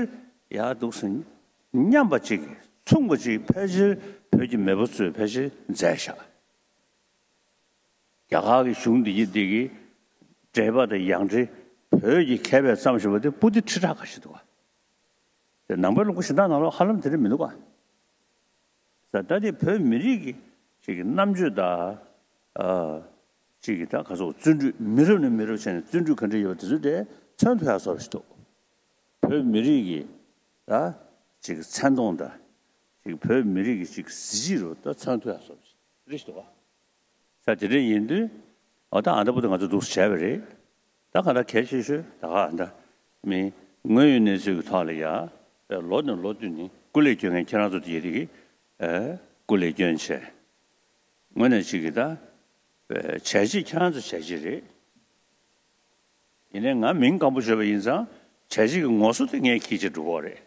ཡག་འདུག་ཟེར་མཉམ་པ་ཅིག་མཚུངས་པ་ཅིག་ཕལ་ཆེར་བོད་ཀྱི་མེས་པོ་ཚོས་ཕལ་ཆེར་མཛད་བཞག། རྒྱ་གར་གྱི་གཞུང་འདི་ཡི་འདི་གི་འགྲེལ་པ་དང་ཡང་འགྲེལ་བོད་ཀྱི་མཁས་པས་བརྩམས་བཞག་པ་དེ་པོ་ཏི་ཁྲི་ཕྲག་ཁ་ཤས་འདུག་བ། དེ་ནང་པའི་ལུང་པ་གཞན་དག་ནང་ལོགས་ཧ་ལམ་དེ་འདྲ་མི་འདུག་ག། ད་ལྟ་དེ་བོད་མི་རིགས་ཀྱི་ཅིག་གི་རྣམ་དཔྱོད་དང་། ཨ། ཅིག་གི་ད་ག་ཚོད་བརྩོན་འགྲུས་མི་རབས་ནས་མི་རབས་བྱས་ནས་བརྩོན་འགྲུས་ག་འདྲ་ཡོད་པ་དེ་ཚོ་དེ་མཚོན་ཐུབ་ཡག་བཟོ་འདྲ་ཞིག་འདུག། བོད་མི་རིགས་ཀྱི་ད་ཅིག་གི་མཚན་མཐོང་དང་། ཅིག་བོད་མི་རིགས་ཀྱི་ཅིག་གཟི་བརྗིད་རུ་ད་མཚོན་ཐུབ་ཡག་བཟོ་འདྲ་ཞིག་འདུག་ག། ས་དེ་འདྲ་ཡིན་དུས། འོ་ད་ཨ་ད་བུ་ད་ང་ཚོ་འདུག་སེ་བྱས་པ་རེད། ད་ག་ད་གལ་ཆེ་ཤོས་ད་ག་ཨ་ད་མི་དངོས་ཡོད་གནས་ཚུལ་གྱི་ཐོག་ལ་ཡ། ལོ་ནས་ལོ་བསྟུད་ནས་སྐུ་ལས་སྐྱོན་མཁན་ཁྱེད་རང་ཚོ་དེ་ཡི་རིགས་ཀྱི་སྐུ་ལས་སྐྱོན་བྱས། དངོས་གནས་ཅིག་གི་ད་བྱས་རྗེས་ཁྱེད་རང་ཚོ་བྱས་རྗེས་རེད། ཡིན་ནའི་ང་མིང་སྐམ་པོ་བརྗོད་པ་ཡིན་ཙང་བྱས་རྗེས་ཀྱི་ངོ་སོ་དེ་ངས་འཁྱེར་བྱས་འགྲོ་གི་རེད།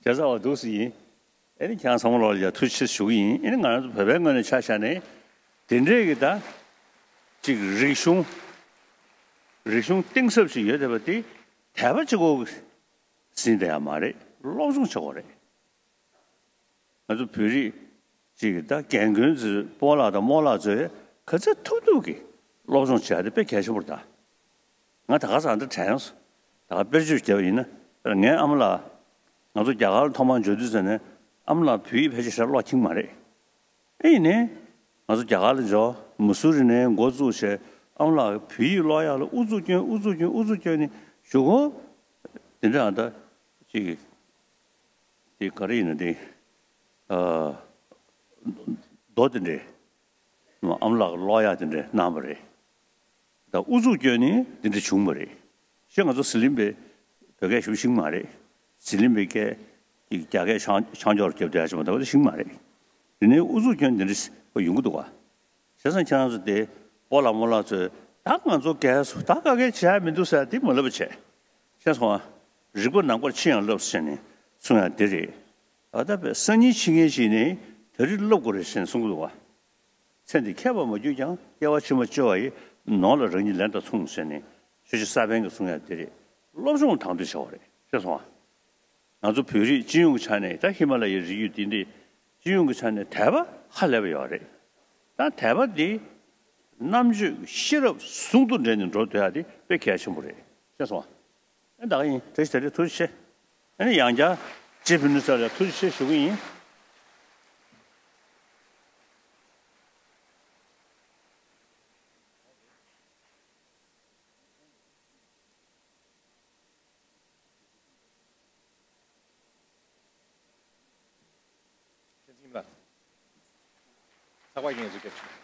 བྱས་ཙང་བ་འདུག་སེ་ཡིན། ཨེ་ནི་ཁྱེད་རང་ཚང་མ་ལོག་ལ་ཡ་ཐུགས་རྗེ་ཆེ་ཞུ་གི་ཡིན། ཨེ་ནི་ང་རང་ཚོ་བོད་པའི་ངོས་ནས་ཆ་བཞག་ནས་དེ་འདྲའི་གི་ད་ཅིག་རིག་གཞུང་རིག་གཞུང་གཏིང་ཟབ་ཅིག་ཡོད་བསྡད་པ་དེ་དད་པ་གཅིག་པོ་ཟིན་བསྡད་ཡ་མ་རེད། སློབ་སྦྱོང་བྱེད་དགོས་རེད། ང་ཚོ་བོད་རིགས་ཅིག་གི་ད་རྒན་རྒོན་ཚོས་སྤོ་ལགས་དང་རྨོ་ལགས་ཚོས་ག་ཚོད་ཐུབ་ཐུབ་ཀྱིས་སློབ་སྦྱོང་བྱེད་ཡ་དེ་དཔེ་གལ་ཆེན་པོ་རེད་ད། ང་ད་ག་ས་འདི་དྲན་སོང་། ད་ག་དཔེར་བརྗོད་བརྒྱབ་པ་ཡིན་ན། དཔེར་ངའི་ཨ་མ་ལགས་ང་ཚོ་རྒྱ་གར་ལ་ཐོག་མར་འབྱོར་དུས་ཙམ་ནས་ཨ་མ་ལགས་བོད་ཡིག་ཕལ་ཆེར་ཞེ་དྲག་ཀློག་མཁྱེན་མ་རེད། ཨེ་ཡིན་ནའི་ང་ཚོ་རྒྱ་གར་ལ་འབྱོར། མུ་སུ་རི་ནས་འགོ་བཙུགས་བྱས་ཨ་མ་ལགས་བོད་ཡིག་ཀློག་ཡག་ལ་ཨུ་ཚུགས་བསྐྱོན་ཨུ་ཚུགས་བསྐྱོན་ཨུ་ཚུགས་བསྐྱོན་ནས་གཞུག་གུ་དེ་འདྲ་ཨ་ད་ཅིག་དེ་ག་རེ་ཡིན་ན་དེ་ཨ་མདོ་དེ་འདྲས་ཨ་མ་ལགས་ཀློག་ཡག་དེ་འདྲས་གནང་བ་རེད། ད་ཨུ་ཚུགས་བསྐྱོན་ནས་འདི་འདྲ་བྱུང་བ་རེད། ཤེས། ང་ཚོ་ཟི་ལིང་པའི་བོད་སྐད་ཞུ་ཤེས་མ་རེད། ཟི་ལིང་པའི་སྐད་ཀྱི་རྒྱ་སྐད་ཆང་ཆང་སྐྱོར་རྒྱབ་བསྡད་ཡ་ཞིག་མ་གཏོགས་ཤེས་མ་རེད། དེ་ནས་ཨུ་ཚུགས་བསྐྱོན་འདི་འདྲ་ཡོང་གི་འདུག་ག་བྱས་ཙང་ཁྱེད་རང་ཚོ་དེ་སྤོ་ལགས་རྨོ་ལགས་ཚོས་ད་ང་ཚོ་རྒས་སོང་ད་དཀའ་ངལ་བྱེད་ཡ་མི་འདུག་ཟེར་དེ་མ་ལབ་པ་བྱས། ཤེས་སོང་ང་། རིག་པ་ནང་པར་ཕྱིན་ཡང་བསླབ་ཟེར་ནས་གསུང་ཡ་དེ་རེད། ད་ལྟ་བའི་སང་ཉིན་ཕྱི་ཉིན་ཞིག་ནས་ད་རེས་བསླབ་དགོས་རེད་ཟེར་ནས་གསུང་གི་འདུག་ག་ཚེ་འདི་ཁྱད་པར་མ་གྱུར་ཀྱང་སྐྱེ་བ་ཕྱི་མ་སྐྱེ་བ་ཡི་ནོར་ལ་རང་ཉིད་ལེན་དང་མཚུངས་ཟེར་ནས་ཆོས་རྗེ་ས་པཎ་གྱིས་གསུང་ཡ་དེ་རེད། སློབ་སྦྱོང་དང་དུ་བྱ་བ་རེད། ཤེས་སོང་ང་། ང་ཚོ་བོད་རིགས་སྤྱི་ཡོངས་ཀྱི་ཆ་ནས་ད་ཧི་མ་ལ་ཡའི་རི་རྒྱུད་འདི་འདི་སྤྱི་ཡོངས་ཀྱི་ཆ་ནས་དད་པ་ཧ་ལས་པ་ཡོད་རེད། ད་དད་པ་འདི་རྣམ་དཔྱོད་ཤེས་རབ་ཟུང་དུ་འབྲེལ་ནས་འགྲོ་སྡོད་ཡ་དེ་དཔེ་གལ་ཆེན་པོ་རེད། ཤེས་སོང་ང་། ཨ་ད་ག་ཡིན། བཀྲ་ཤིས་བདེ་ལེགས། ཐུགས་རྗེ་ཆེ། ཨ་ནི་ཡང་བསྐྱར་སྤྱི་ཕན་ནུས་ཚོགས་ལ་ཐུགས་རྗེ་ཆེ་ཞུ་གི་ཡིན། ཚགས་པར་ཡིན་ཟེར་སྐད་ཆ།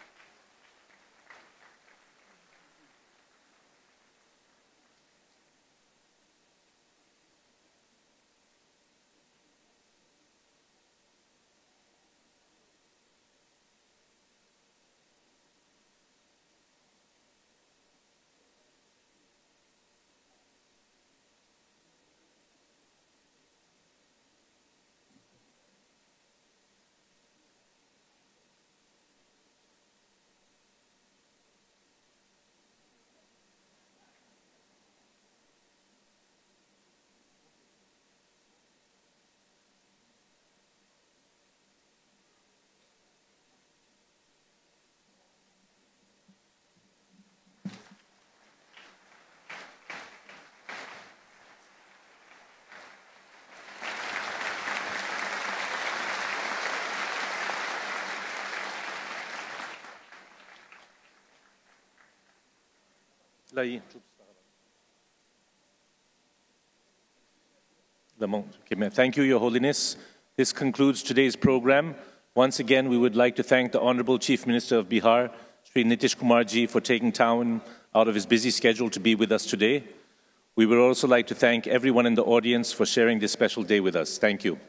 Lamont. Okay, ma'am. Thank you, Your Holiness. This concludes today's program. Once again, we would like to thank the Honorable Chief Minister of Bihar, Shri Nitish Kumar ji, for taking time out of his busy schedule to be with us today. We would also like to thank everyone in the audience for sharing this special day with us. Thank you.